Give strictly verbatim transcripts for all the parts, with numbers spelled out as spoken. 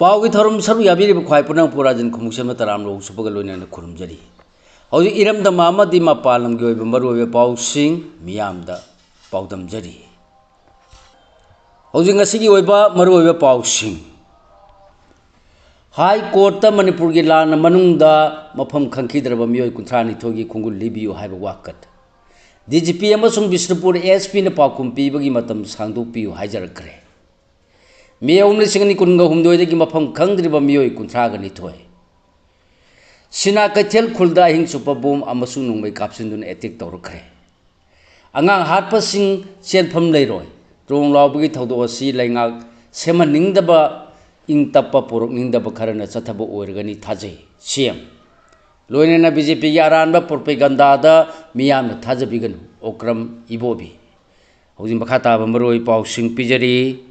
ꯄꯥꯎꯒꯤ ꯊꯧꯔꯝ ꯁꯔꯨꯛ ꯌꯥꯕꯤꯔꯤꯕ ꯈ꯭ꯋꯥꯏ ꯄꯨꯝꯅꯃꯛꯄꯨ ꯔꯥꯖꯟ ꯈꯣꯡꯎꯞꯁꯦꯝꯕ ꯇꯔꯥꯝꯅ ꯍꯧꯁꯨꯞꯄꯒ ꯂꯣꯏꯅꯅ ꯈꯨꯔꯨꯝꯖꯔꯤ꯫ ꯍꯧꯖꯤꯛ ꯏꯔꯝꯗꯝ ꯑꯃꯗꯤ ꯃꯄꯥꯟ ꯂꯝꯒꯤ ꯑꯣꯏꯕ ꯃꯔꯨꯑꯣꯏꯕ ꯄꯥꯎꯁꯤꯡ ꯃꯤꯌꯥꯝꯗ ꯄꯥꯎꯗꯝꯖꯔꯤ꯫ ꯍꯧꯖꯤꯛ ꯉꯁꯤꯒꯤ ꯑꯣꯏꯕ ꯃꯔꯨꯑꯣꯏꯕ ꯄꯥꯎꯁꯤꯡ꯫ ꯍꯥꯏ ꯀꯣꯔꯠꯇ ꯃꯅꯤꯄꯨꯔꯒꯤ ꯂꯥꯟꯅ ꯃꯅꯨꯡꯗ ꯃꯐꯝ ꯈꯪꯈꯤꯗ꯭ꯔꯕ ꯃꯤꯑꯣꯏ ꯀꯨꯟꯊ꯭ꯔꯥ ꯅꯤꯊꯣꯏꯒꯤ ꯈꯣꯡꯒꯨꯜ ꯂꯤꯕꯤꯌꯨ ꯍꯥꯏꯕ ꯋꯥꯀꯠ꯫ ꯗꯤ ꯖꯤ ꯄꯤ ꯑꯃꯁꯨꯡ ꯕꯤꯁꯅꯨꯄꯨꯔ ꯑꯦꯁ ꯄꯤꯅ ꯄꯥꯎꯈꯨꯝ ꯄꯤꯕꯒꯤ ꯃꯇꯝ ꯁꯥꯡꯗꯣꯛꯄꯤꯌꯨ ꯍꯥꯏꯖꯔꯛꯈ꯭ꯔꯦ꯫ ꯃꯦ ꯑꯍꯨꯝ ꯂꯤꯁꯤꯡ ꯑꯅꯤ ꯀꯨꯟꯒ ꯍꯨꯝꯗꯣꯏꯗꯒꯤ ꯃꯐꯝ ꯈꯪꯗ꯭ꯔꯤꯕ ꯃꯤꯑꯣꯏ ꯀꯨꯟꯊ꯭ꯔꯥꯒ ꯅꯤꯊꯣꯏ ꯁꯤꯅꯥ ꯀꯩꯊꯦꯜ ꯈꯨꯜꯗ ꯑꯍꯤꯡ ꯆꯨꯞꯄ ꯕꯣꯝ ꯑꯃꯁꯨꯡ ꯅꯣꯡꯃꯩ ꯀꯥꯞꯁꯤꯟꯗꯨꯅ ꯑꯦꯇꯦꯛ ꯇꯧꯔꯛꯈ꯭ꯔꯦ꯫ ꯑꯉꯥꯡ ꯍꯥꯠꯄꯁꯤꯡ ꯆꯦꯟꯐꯝ ꯂꯩꯔꯣꯏ꯫ ꯇ꯭ꯔꯣꯡ ꯂꯥꯎꯕꯒꯤ ꯊꯧꯗꯣꯛ ꯑꯁꯤ ꯂꯩꯉꯥꯛ ꯁꯦꯝꯍꯟꯅꯤꯡꯗꯕ, ꯏꯪ ꯇꯞꯄ ꯄꯣꯔꯛꯅꯤꯡꯗꯕ ꯈꯔꯅ ꯆꯠꯊꯕ ꯑꯣꯏꯔꯒꯅꯤ ꯊꯥꯖꯩ, ꯁꯤ ꯑꯦꯝ꯫ ꯂꯣꯏꯅꯅ ꯕꯤ ꯖꯦ ꯄꯤꯒꯤ ꯑꯔꯥꯟꯕ ꯄ꯭ꯔꯣꯄꯦꯒꯟꯗꯥꯗ ꯃꯤꯌꯥꯝꯅ ꯊꯥꯖꯕꯤꯒꯅꯨ, ꯑꯣꯀ꯭ꯔꯝ ꯏꯕꯣꯕꯤ꯫ ꯍꯧꯖꯤꯛ ꯃꯈꯥ ꯇꯥꯕ ꯃꯔꯨꯑꯣꯏ ꯄꯥꯎꯁꯤꯡ ꯄꯤꯖꯔꯤ꯫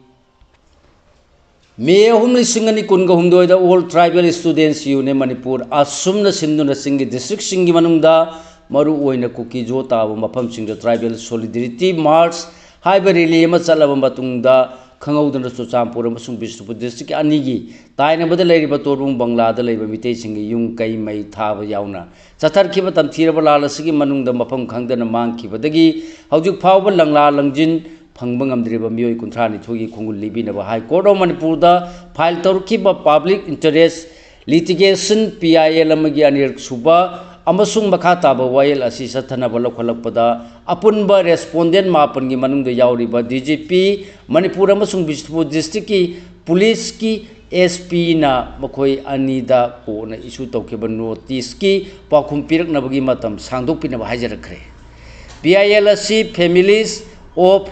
ꯃꯦ ꯑꯍꯨꯝ ꯂꯤꯁꯤꯡ ꯑꯅꯤ ꯀꯨꯟꯒ ꯍꯨꯝꯗꯣꯏꯗ All Tribal Students Union Manipur ꯑꯁꯨꯝꯅ ꯁꯤꯟꯗꯨꯅ ꯆꯤꯡꯒꯤ ꯗꯤꯁꯇ꯭ꯔꯤꯛꯁꯤꯡꯒꯤ ꯃꯅꯨꯡꯗ ꯃꯔꯨꯑꯣꯏꯅ ꯀꯨꯀꯤꯖꯣ ꯇꯥꯕ ꯃꯐꯝꯁꯤꯡꯗ Tribal Solidarity March ꯍꯥꯏꯕ ꯔꯦꯂꯤ ꯑꯃ ꯆꯠꯂꯕ ꯃꯇꯨꯡꯗ ꯈꯪꯍꯧꯗꯅ ꯆꯨꯔꯆꯥꯟꯄꯨꯔ ꯑꯃꯁꯨꯡ ꯕꯤꯁꯅꯨꯄꯨꯔ ꯗꯤꯁꯇ꯭ꯔꯤꯛꯀꯤ ꯑꯅꯤꯒꯤ ꯇꯥꯏꯅꯕꯗ ꯂꯩꯔꯤꯕ ꯇꯣꯔꯕꯨꯡ ꯕꯪꯂꯥꯗ ꯂꯩꯕ ꯃꯤꯇꯩꯁꯤꯡꯒꯤ ꯌꯨꯝ ꯀꯩ ꯃꯩ ꯊꯥꯕ ꯌꯥꯎꯅ ꯆꯠꯊꯔꯛꯈꯤꯕ ꯇꯝꯊꯤꯔꯕ ꯂꯥꯟ ꯑꯁꯤꯒꯤ ꯃꯅꯨꯡꯗ ꯃꯐꯝ ꯈꯪꯗꯅ ꯃꯥꯡꯈꯤꯕꯗꯒꯤ ꯍꯧꯖꯤꯛ ꯐꯥꯎꯕ ꯂꯪꯂꯥ ꯂꯪꯖꯤꯟ ꯐꯪꯕ ꯉꯝꯗ꯭ꯔꯤꯕ ꯃꯤꯑꯣꯏ ꯀꯨꯟꯊ꯭ꯔꯥ ꯅꯤꯊꯣꯏꯒꯤ ꯈꯣꯡꯒꯨꯜ ꯂꯤꯕꯤꯅꯕ ꯍꯥꯏ ꯀꯣꯔꯠ ꯑꯣꯐ ꯃꯅꯤꯄꯨꯔꯗ ꯐꯥꯏꯜ ꯇꯧꯔꯛꯈꯤꯕ Public Interest Litigation, P I L, ꯑꯃꯒꯤ ꯑꯅꯤꯔꯛ ꯁꯨꯕ ꯑꯃꯁꯨꯡ ꯃꯈꯥ ꯇꯥꯕ ꯋꯥꯌꯦꯜ ꯑꯁꯤ ꯆꯠꯊꯅꯕ ꯂꯧꯈꯠꯂꯛꯄꯗ ꯑꯄꯨꯟꯕ ꯔꯦꯁꯄꯣꯟꯗꯦꯟ ꯃꯥꯄꯟꯒꯤ ꯃꯅꯨꯡꯗ ꯌꯥꯎꯔꯤꯕ ꯗꯤ ꯖꯤ ꯄꯤ ꯃꯅꯤꯄꯨꯔ ꯑꯃꯁꯨꯡ ꯕꯤꯁꯅꯨꯄꯨꯔ ꯗꯤꯁꯇ꯭ꯔꯤꯛꯀꯤ ꯄꯨꯂꯤꯁꯀꯤ ꯑꯦꯁ ꯄꯤꯅ ꯃꯈꯣꯏ ꯑꯅꯤꯗ ꯀꯣꯔꯠꯅ ꯏꯁꯨ ꯇꯧꯈꯤꯕ ꯅꯣꯇꯤꯁꯀꯤ ꯄꯥꯎꯈꯨꯝ ꯄꯤꯔꯛꯅꯕꯒꯤ ꯃꯇꯝ ꯁꯥꯡꯗꯣꯛꯄꯤꯅꯕ ꯍꯥꯏꯖꯔꯛꯈ꯭ꯔꯦ꯫ ꯄꯤ ꯑꯥꯏ ꯑꯦꯜ ꯑꯁꯤ Families of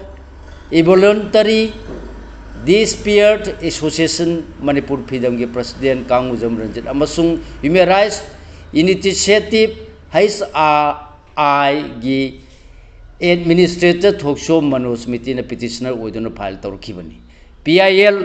Involuntary Disparate Association Manipur ꯐꯤꯗꯝꯒꯤ ꯄ꯭ꯔꯁꯤꯗꯦꯟ ꯀꯥꯡꯉꯨꯖꯝ ꯔꯟꯖꯤꯠ ꯑꯃꯁꯨꯡ Human Rights Initiative, H R ꯑꯥꯏꯒꯤ ꯑꯦꯗꯃꯤꯅꯤꯁꯇ꯭ꯔꯦꯇꯔ ꯊꯣꯛꯆꯣꯝ ꯃꯅꯣꯖ ꯃꯤꯇꯤꯅ ꯄꯤꯇꯤꯁꯅꯔ ꯑꯣꯏꯗꯨꯅ ꯐꯥꯏꯜ ꯇꯧꯔꯛꯈꯤꯕꯅꯤ꯫ ꯄꯤ ꯑꯥꯏ ꯑꯦꯜ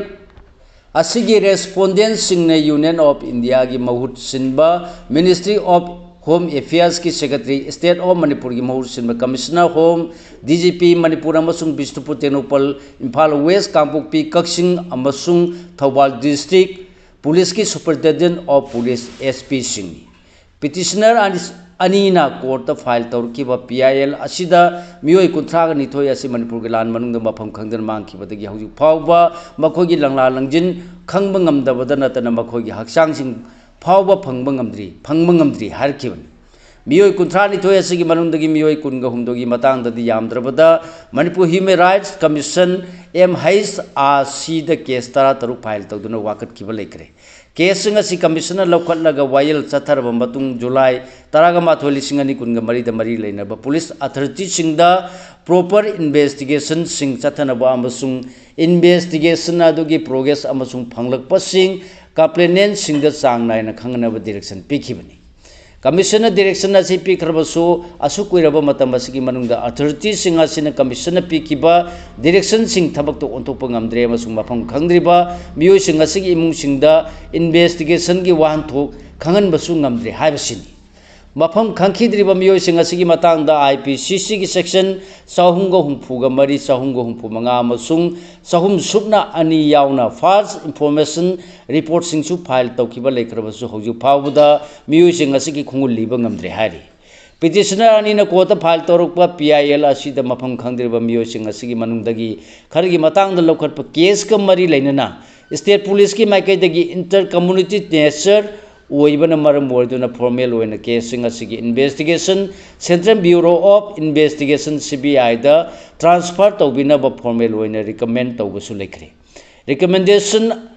ꯑꯁꯤꯒꯤ ꯔꯦꯁꯄꯣꯟꯗꯦꯟꯁꯤꯡꯅ Union of Indiaꯒꯤ ꯃꯍꯨꯠ ꯁꯤꯟꯕ Ministry of Home Affairsꯀꯤ Secretary State of Manipurꯒꯤ ꯃꯍꯨꯠ ꯁꯤꯟꯕ Commissioner Home, D G P Manipur ꯑꯃꯁꯨꯡ ꯕꯤꯁꯅꯨꯄꯨꯔ, ꯇꯦꯡꯅꯧꯄꯜ, ꯏꯝꯐꯥꯜ ꯋꯦꯁ, ꯀꯥꯡꯄꯣꯛꯄꯤ, ꯀꯛꯆꯤꯡ ꯑꯃꯁꯨꯡ ꯊꯧꯕꯥꯜ ꯗꯤꯁꯇ꯭ꯔꯤꯛ Police ꯀꯤ Superintendent of Police, S P ꯁꯤꯡꯅꯤ꯫ Petitioner ꯑꯅꯤ-, ꯑꯅꯤꯅ court ꯇ file ꯇꯧꯔꯛꯈꯤꯕ P I L ꯑꯁꯤꯗ ꯃꯤꯑꯣꯏ ꯀꯨꯟꯊ꯭ꯔꯥꯒ ꯅꯤꯊꯣꯏ ꯑꯁꯤ ꯃꯅꯤꯄꯨꯔꯒꯤ ꯂꯥꯟ ꯃꯅꯨꯡꯗ ꯃꯐꯝ ꯈꯪꯗꯅ ꯃꯥꯡꯈꯤꯕꯗꯒꯤ ꯍꯧꯖꯤꯛ ꯐꯥꯎꯕ ꯃꯈꯣꯏꯒꯤ ꯂꯪꯂꯥ ꯂꯪꯖꯤꯟ ꯈꯪꯕ ꯉꯝꯗꯕꯗ ꯅꯠꯇꯅ ꯃꯈꯣꯏꯒꯤ ꯍꯛꯆꯥꯡꯁꯤꯡ ꯐꯥꯎꯕ ꯐꯪꯕ ꯉꯝꯗ꯭ꯔꯤ, ꯐꯪꯕ ꯉꯝꯗ꯭ꯔꯤ ꯍꯥꯏꯔꯛꯈꯤꯕꯅꯤ꯫ ꯃꯤꯑꯣꯏ ꯀꯨꯟꯊ꯭ꯔꯥ ꯅꯤꯊꯣꯏ ꯑꯁꯤꯒꯤ ꯃꯅꯨꯡꯗꯒꯤ ꯃꯤꯑꯣꯏ ꯀꯨꯟꯒ ꯍꯨꯝꯗꯣꯏꯒꯤ ꯃꯇꯥꯡꯗꯗꯤ ꯌꯥꯝꯗ꯭ꯔꯕꯗ Manipur Human Rights Commission, M H R C ꯗ case ꯇꯔꯥ ꯇꯔꯨꯛ file ꯇꯧꯗꯨꯅ ꯋꯥꯀꯠꯈꯤꯕ ꯂꯩꯈ꯭ꯔꯦ꯫ Case ꯁꯤꯡ ꯑꯁꯤ Commission ꯅ ꯂꯧꯈꯠꯂꯒ ꯋꯥꯌꯦꯜ ꯆꯠꯊꯔꯕ ꯃꯇꯨꯡ, ꯖꯨꯂꯥꯏ ꯇꯔꯥꯃꯥꯊꯣꯏ, ꯂꯤꯁꯤꯡ ꯑꯅꯤ ꯀꯨꯟꯒ ꯃꯔꯤꯗ ꯃꯔꯤ ꯂꯩꯅꯕ police authority ꯁꯤꯡꯗ proper investigation ꯁꯤꯡ ꯆꯠꯊꯅꯕ ꯑꯃꯁꯨꯡ investigation ꯑꯗꯨꯒꯤ progress ꯑꯃꯁꯨꯡ ꯐꯪꯂꯛꯄꯁꯤꯡ complainant ꯁꯤꯡꯗ ꯆꯥꯡ ꯅꯥꯏꯅ ꯈꯪꯍꯟꯅꯕ direction ꯄꯤꯈꯤꯕꯅꯤ꯫ Commission ꯅ direction ꯑꯁꯤ ꯄꯤꯈ꯭ꯔꯕꯁꯨ, ꯑꯁꯨꯛ ꯀꯨꯏꯔꯕ ꯃꯇꯝ ꯑꯁꯤꯒꯤ ꯃꯅꯨꯡꯗ authority ꯁꯤꯡ ꯑꯁꯤꯅ Commission ꯅ ꯄꯤꯈꯤꯕ direction ꯁꯤꯡ ꯊꯕꯛꯇ ꯑꯣꯟꯊꯣꯛꯄ ꯉꯝꯗ꯭ꯔꯦ ꯑꯃꯁꯨꯡ ꯃꯐꯝ ꯈꯪꯗ꯭ꯔꯤꯕ ꯃꯤꯑꯣꯏꯁꯤꯡ ꯑꯁꯤꯒꯤ ꯏꯃꯨꯡꯁꯤꯡꯗ investigation ꯒꯤ ꯋꯥꯍꯟꯊꯣꯛ ꯈꯪꯍꯟꯕꯁꯨ ꯉꯝꯗ꯭ꯔꯦ ꯍꯥꯏꯕꯁꯤꯅꯤ꯫ ꯃꯐꯝ ꯈꯪꯈꯤꯗ꯭ꯔꯤꯕ ꯃꯤꯑꯣꯏꯁꯤꯡ ꯑꯁꯤꯒꯤ ꯃꯇꯥꯡꯗ I P C C ꯒꯤ section ꯆꯍꯨꯝꯒ ꯍꯨꯝꯐꯨꯒ ꯃꯔꯤ, ꯆꯍꯨꯝꯒ ꯍꯨꯝꯐꯨ ꯃꯉꯥ ꯑꯃꯁꯨꯡ ꯆꯍꯨꯝ ꯁꯨꯞꯅ ꯑꯅꯤ ꯌꯥꯎꯅ false information report ꯁꯤꯡꯁꯨ file ꯇꯧꯈꯤꯕ ꯂꯩꯈ꯭ꯔꯕꯁꯨ, ꯍꯧꯖꯤꯛ ꯐꯥꯎꯕꯗ ꯃꯤꯑꯣꯏꯁꯤꯡ ꯑꯁꯤꯒꯤ ꯈꯣꯡꯒꯨꯜ ꯂꯤꯕ ꯉꯝꯗ꯭ꯔꯦ ꯍꯥꯏꯔꯤ꯫ Petitioner ꯑꯅꯤꯅ court ꯇ file ꯇꯧꯔꯛꯄ P I L ꯑꯁꯤꯗ ꯃꯐꯝ ꯈꯪꯗ꯭ꯔꯤꯕ ꯃꯤꯑꯣꯏꯁꯤꯡ ꯑꯁꯤꯒꯤ ꯃꯅꯨꯡꯗꯒꯤ ꯈꯔꯒꯤ ꯃꯇꯥꯡꯗ ꯂꯧꯈꯠꯄ case ꯀ ꯃꯔꯤ ꯂꯩꯅꯅ state police ꯀꯤ ꯃꯥꯏꯀꯩꯗꯒꯤ inter community nature ꯑꯣꯏꯕꯅ ꯃꯔꯝ ꯑꯣꯏꯗꯨꯅ formal ꯑꯣꯏꯅ case ꯁꯤꯡ ꯑꯁꯤꯒꯤ investigation Central Bureau of Investigation, C B I the transfer ꯇꯧꯕꯤꯅꯕ formal ꯑꯣꯏꯅ recommend ꯇꯧꯕꯁꯨ ꯂꯩꯈ꯭ꯔꯦ꯫ Recommendation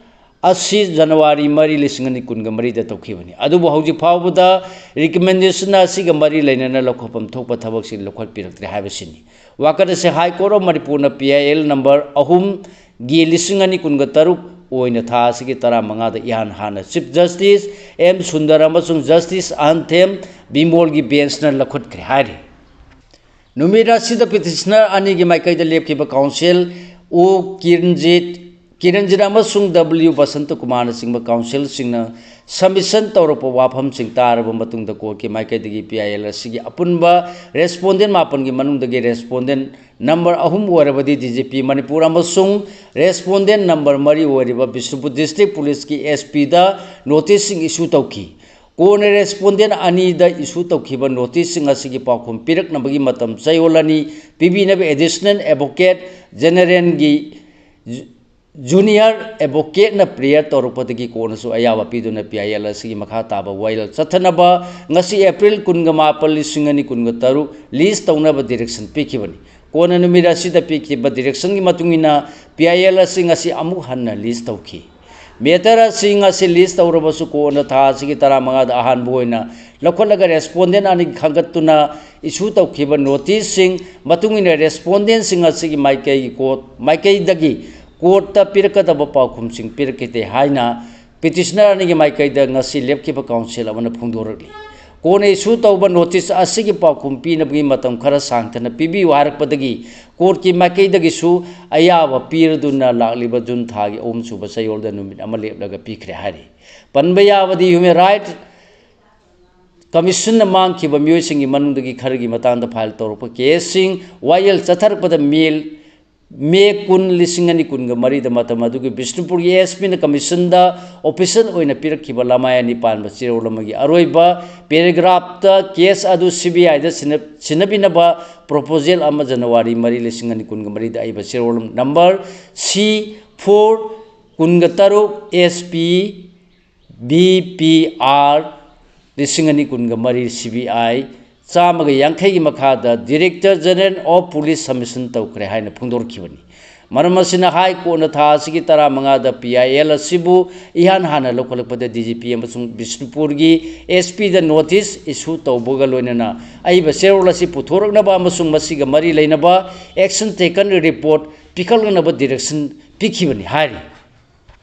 ꯑꯁꯤ ꯖꯅꯋꯥꯔꯤ ꯃꯔꯤ, ꯂꯤꯁꯤꯡ ꯑꯅꯤ ꯀꯨꯟꯒ ꯃꯔꯤꯗ ꯇꯧꯈꯤꯕꯅꯤ꯫ ꯑꯗꯨꯕꯨ ꯍꯧꯖꯤꯛ ꯐꯥꯎꯕꯗ recommendation ꯑꯁꯤꯒ ꯃꯔꯤ ꯂꯩꯅꯅ ꯂꯧꯈꯠꯐꯝ ꯊꯣꯛꯄ ꯊꯕꯛꯁꯤꯡ ꯂꯧꯈꯠꯄꯤꯔꯛꯇ꯭ꯔꯦ ꯍꯥꯏꯕꯁꯤꯅꯤ꯫ ꯋꯥꯀꯠ ꯑꯁꯤ High Court of ꯃꯅꯤꯄꯨꯔꯅ P I L number ꯑꯍꯨꯝ ꯒꯤ ꯂꯤꯁꯤꯡ ꯑꯅꯤ ꯀꯨꯟꯒ ꯇꯔꯨꯛ ꯑꯣꯏꯅ ꯊꯥ ꯑꯁꯤꯒꯤ ꯇꯔꯥꯃꯉꯥꯗ ꯏꯍꯥꯟ ꯍꯥꯟꯅ Chief Justice M ꯁꯨꯟꯗꯔ ꯑꯃꯁꯨꯡ Justice ꯑꯍꯟꯊꯦꯝ ꯕꯤꯃꯣꯜꯒꯤ bench ꯅ ꯂꯧꯈꯠꯈ꯭ꯔꯦ ꯍꯥꯏꯔꯤ꯫ ꯅꯨꯃꯤꯠ ꯑꯁꯤꯗ petitioner ꯑꯅꯤꯒꯤ ꯃꯥꯏꯀꯩꯗ ꯂꯦꯞꯈꯤꯕ counsel O ꯀꯤꯔꯟꯖꯤꯠ ꯀꯤꯔꯟꯖꯤꯠ ꯑꯃꯁꯨꯡ ꯗꯕ꯭ꯂꯤꯌꯨ ꯕꯁꯟꯇ ꯀꯨꯃꯥꯔꯅꯆꯤꯡꯕ ꯀꯥꯎꯟꯁꯤꯜꯁꯤꯡꯅ ꯁꯕꯃꯤꯁꯟ ꯇꯧꯔꯛꯄ ꯋꯥꯐꯝꯁꯤꯡ ꯇꯥꯔꯕ ꯃꯇꯨꯡꯗ ꯀꯣꯔꯠꯀꯤ ꯃꯥꯏꯀꯩꯗꯒꯤ ꯄꯤ ꯑꯥꯏ ꯑꯦꯜ ꯑꯁꯤꯒꯤ ꯑꯄꯨꯟꯕ ꯔꯦꯁꯄꯣꯟꯗꯦꯟ ꯃꯥꯄꯟꯒꯤ ꯃꯅꯨꯡꯗꯒꯤ ꯔꯦꯁꯄꯣꯟꯗꯦꯟ ꯅꯝꯕꯔ ꯑꯍꯨꯝ ꯑꯣꯏꯔꯕꯗꯤ ꯗꯤ ꯖꯤ ꯄꯤ ꯃꯅꯤꯄꯨꯔ ꯑꯃꯁꯨꯡ ꯔꯦꯁꯄꯣꯟꯗꯦꯟ ꯅꯝꯕꯔ ꯃꯔꯤ ꯑꯣꯏꯔꯤꯕ ꯕꯤꯁꯅꯨꯄꯨꯔ ꯗꯤꯁꯇ꯭ꯔꯤꯛ ꯄꯨꯂꯤꯁꯀꯤ ꯑꯦꯁ ꯄꯤꯗ ꯅꯣꯇꯤꯁꯁꯤꯡ ꯏꯁꯨ ꯇꯧꯈꯤ꯫ ꯀꯣꯟꯅ ꯔꯦꯁꯄꯣꯟꯗꯦꯟ ꯑꯅꯤꯗ ꯏꯁꯨ ꯇꯧꯈꯤꯕ ꯅꯣꯇꯤꯁꯁꯤꯡ ꯑꯁꯤꯒꯤ ꯄꯥꯎꯈꯨꯝ ꯄꯤꯔꯛꯅꯕꯒꯤ ꯃꯇꯝ ꯆꯌꯣꯜ ꯑꯅꯤ ꯄꯤꯕꯤꯅꯕ ꯑꯦꯗꯤꯁꯅꯦꯜ ꯑꯦꯗꯚꯣꯀꯦꯠ ꯖꯦꯅꯦꯔꯦꯜꯒꯤ ꯖꯨ-, ꯖꯨꯅꯤꯌꯔ ꯑꯦꯗꯚꯣꯀꯦꯠꯅ ꯄ꯭ꯔꯦꯌꯔ ꯇꯧꯔꯛꯄꯗꯒꯤ ꯀꯣꯟꯅꯁꯨ ꯑꯌꯥꯕ ꯄꯤꯗꯨꯅ ꯄꯤ ꯑꯥꯏ ꯑꯦꯜ ꯑꯁꯤꯒꯤ ꯃꯈꯥ ꯇꯥꯕ ꯋꯥꯌꯦꯜ ꯆꯠꯊꯅꯕ ꯉꯁꯤ ꯑꯦꯄ꯭ꯔꯤꯜ ꯀꯨꯟꯒ ꯃꯥꯄꯟ, ꯂꯤꯁꯤꯡ ꯑꯅꯤ ꯀꯨꯟꯒ ꯇꯔꯨꯛ ꯂꯤꯁ ꯇꯧꯅꯕ ꯗꯤꯔꯦꯛꯁꯟ ꯄꯤꯈꯤꯕꯅꯤ꯫ ꯀꯣꯟꯅ ꯅꯨꯃꯤꯠ ꯑꯁꯤꯗ ꯄꯤꯈꯤꯕ ꯗꯤꯔꯦꯛꯁꯟꯒꯤ ꯃꯇꯨꯡ ꯏꯟꯅ ꯄꯤ ꯑꯥꯏ ꯑꯦꯜ ꯑꯁꯤ ꯉꯁꯤ ꯑꯃꯨꯛ ꯍꯟꯅ ꯂꯤꯁ ꯇꯧꯈꯤ꯫ ꯃꯦꯇꯔ ꯑꯁꯤ ꯉꯁꯤ ꯂꯤꯁ ꯇꯧꯔꯕꯁꯨ ꯀꯣꯟꯅ ꯊꯥ ꯑꯁꯤꯒꯤ ꯇꯔꯥꯃꯉꯥꯗ ꯑꯍꯥꯟꯕ ꯑꯣꯏꯅ ꯂꯧꯈꯠꯂꯒ ꯔꯦꯁꯄꯣꯟꯗꯦꯟ ꯑꯅꯤ ꯈꯟꯒꯠꯇꯨꯅ ꯏꯁꯨ ꯇꯧꯈꯤꯕ ꯅꯣꯇꯤꯁꯁꯤꯡ ꯃꯇꯨꯡ ꯏꯟꯅ ꯔꯦꯁꯄꯣꯟꯗꯦꯟꯁꯤꯡ ꯑꯁꯤꯒꯤ ꯃꯥꯏꯀꯩꯒꯤ ꯀꯣꯔꯠ ꯃꯥꯏꯀꯩꯗꯒꯤ ꯀꯣꯔꯠꯇ ꯄꯤꯔꯛꯀꯗꯕ ꯄꯥꯎꯈꯨꯝꯁꯤꯡ ꯄꯤꯔꯛꯈꯤꯗꯦ ꯍꯥꯏꯅ ꯄꯤꯇꯤꯁꯅꯔ ꯑꯅꯤꯒꯤ ꯃꯥꯏꯀꯩꯗ ꯉꯁꯤ ꯂꯦꯞꯈꯤꯕ ꯀꯥꯎꯟꯁꯤꯜ ꯑꯃꯅ ꯐꯣꯡꯗꯣꯔꯛꯂꯤ꯫ ꯀꯣꯟꯅ ꯏꯁꯨ ꯇꯧꯕ ꯅꯣꯇꯤꯁ ꯑꯁꯤꯒꯤ ꯄꯥꯎꯈꯨꯝ ꯄꯤꯅꯕꯒꯤ ꯃꯇꯝ ꯈꯔ ꯁꯥꯡꯊꯅ ꯄꯤꯕꯤꯌꯨ ꯍꯥꯏꯔꯛꯄꯗꯒꯤ ꯀꯣꯔꯠꯀꯤ ꯃꯥꯏꯀꯩꯗꯒꯤꯁꯨ ꯑꯌꯥꯕ ꯄꯤꯔꯗꯨꯅ ꯂꯥꯛꯂꯤꯕ ꯖꯨꯟ ꯊꯥꯒꯤ ꯑꯍꯨꯝꯁꯨꯕ ꯆꯌꯣꯜꯗ ꯅꯨꯃꯤꯠ ꯑꯃ ꯂꯦꯞꯂꯒ ꯄꯤꯈ꯭ꯔꯦ ꯍꯥꯏꯔꯤ꯫ ꯄꯟꯕ ꯌꯥꯕꯗꯤ ꯍ꯭ꯌꯨꯃꯦꯟ ꯔꯥꯏꯠ ꯀꯃꯤꯁꯟꯅ ꯃꯥꯡꯈꯤꯕ ꯃꯤꯑꯣꯏꯁꯤꯡꯒꯤ ꯃꯅꯨꯡꯗꯒꯤ ꯈꯔꯒꯤ ꯃꯇꯥꯡꯗ ꯐꯥꯏꯜ ꯇꯧꯔꯛꯄ ꯀꯦꯁꯁꯤꯡ ꯋꯥꯌꯦꯜ ꯆꯠꯊꯔꯛꯄꯗ ꯃꯦ, ꯃꯦ ꯀꯨꯟ, ꯂꯤꯁꯤꯡ ꯑꯅꯤ ꯀꯨꯟꯒ ꯃꯔꯤꯗ ꯃꯇꯝ ꯑꯗꯨꯒꯤ ꯕꯤꯁꯅꯨꯄꯨꯔꯒꯤ ꯑꯦꯁ ꯄꯤꯅ ꯀꯃꯤꯁꯟꯗ ꯑꯣꯐꯤꯁꯤꯌꯦꯜ ꯑꯣꯏꯅ ꯄꯤꯔꯛꯈꯤꯕ ꯂꯃꯥꯏ ꯑꯅꯤ ꯄꯥꯟꯕ ꯆꯦꯔꯣꯜ ꯑꯃꯒꯤ ꯑꯔꯣꯏꯕ ꯄꯦꯔꯥꯒ꯭ꯔꯥꯐꯇ ꯀꯦꯁ ꯑꯗꯨ ꯁꯤ ꯕꯤ ꯑꯥꯏꯗ ꯁꯤꯟꯅ-, ꯁꯤꯟꯅꯕꯤꯅꯕ ꯄ꯭ꯔꯣꯄꯣꯖꯦꯜ ꯑꯃ ꯖꯅꯋꯥꯔꯤ ꯃꯔꯤ, ꯂꯤꯁꯤꯡ ꯑꯅꯤ ꯀꯨꯟꯒ ꯃꯔꯤꯗ ꯑꯏꯕ ꯆꯦꯔꯣꯜ ꯅꯝꯕꯔ ꯁꯤ ꯐꯣꯔ ꯀꯨꯟꯒ ꯇꯔꯨꯛ, S P B P R ꯂꯤꯁꯤꯡ ꯑꯅꯤ ꯀꯨꯟꯒ ꯃꯔꯤ, ꯁꯤ ꯕꯤ ꯑꯥꯏ ꯆꯥꯝꯃꯒ ꯌꯥꯡꯈꯩꯒꯤ ꯃꯈꯥꯗ Director General of Police submission ꯇꯧꯈ꯭ꯔꯦ ꯍꯥꯏꯅ ꯐꯣꯡꯗꯣꯔꯛꯈꯤꯕꯅꯤ꯫ ꯃꯔꯝ ꯑꯁꯤꯅ ꯍꯥꯏ ꯀꯣꯔꯠꯅ ꯊꯥ ꯑꯁꯤꯒꯤ ꯇꯔꯥꯃꯉꯥꯗ ꯄꯤ ꯑꯥꯏ ꯑꯦꯜ ꯑꯁꯤꯕꯨ ꯏꯍꯥꯟ ꯍꯥꯟꯅ ꯂꯧꯈꯠꯂꯛꯄꯗ ꯗꯤ ꯖꯤ ꯄꯤ ꯑꯃꯁꯨꯡ ꯕꯤꯁꯅꯨꯄꯨꯔꯒꯤ ꯑꯦꯁ ꯄꯤꯗ ꯅꯣꯇꯤꯁ ꯏꯁꯨ ꯇꯧꯕꯒ ꯂꯣꯏꯅꯅ ꯑꯏꯕ ꯆꯦꯔꯣꯜ ꯑꯁꯤ ꯄꯨꯊꯣꯔꯛꯅꯕ ꯑꯃꯁꯨꯡ ꯃꯁꯤꯒ ꯃꯔꯤ ꯂꯩꯅꯕ action taken report ꯄꯤꯈꯠꯂꯛꯅꯕ ꯗꯤꯔꯦꯛꯁꯟ ꯄꯤꯈꯤꯕꯅꯤ ꯍꯥꯏꯔꯤ꯫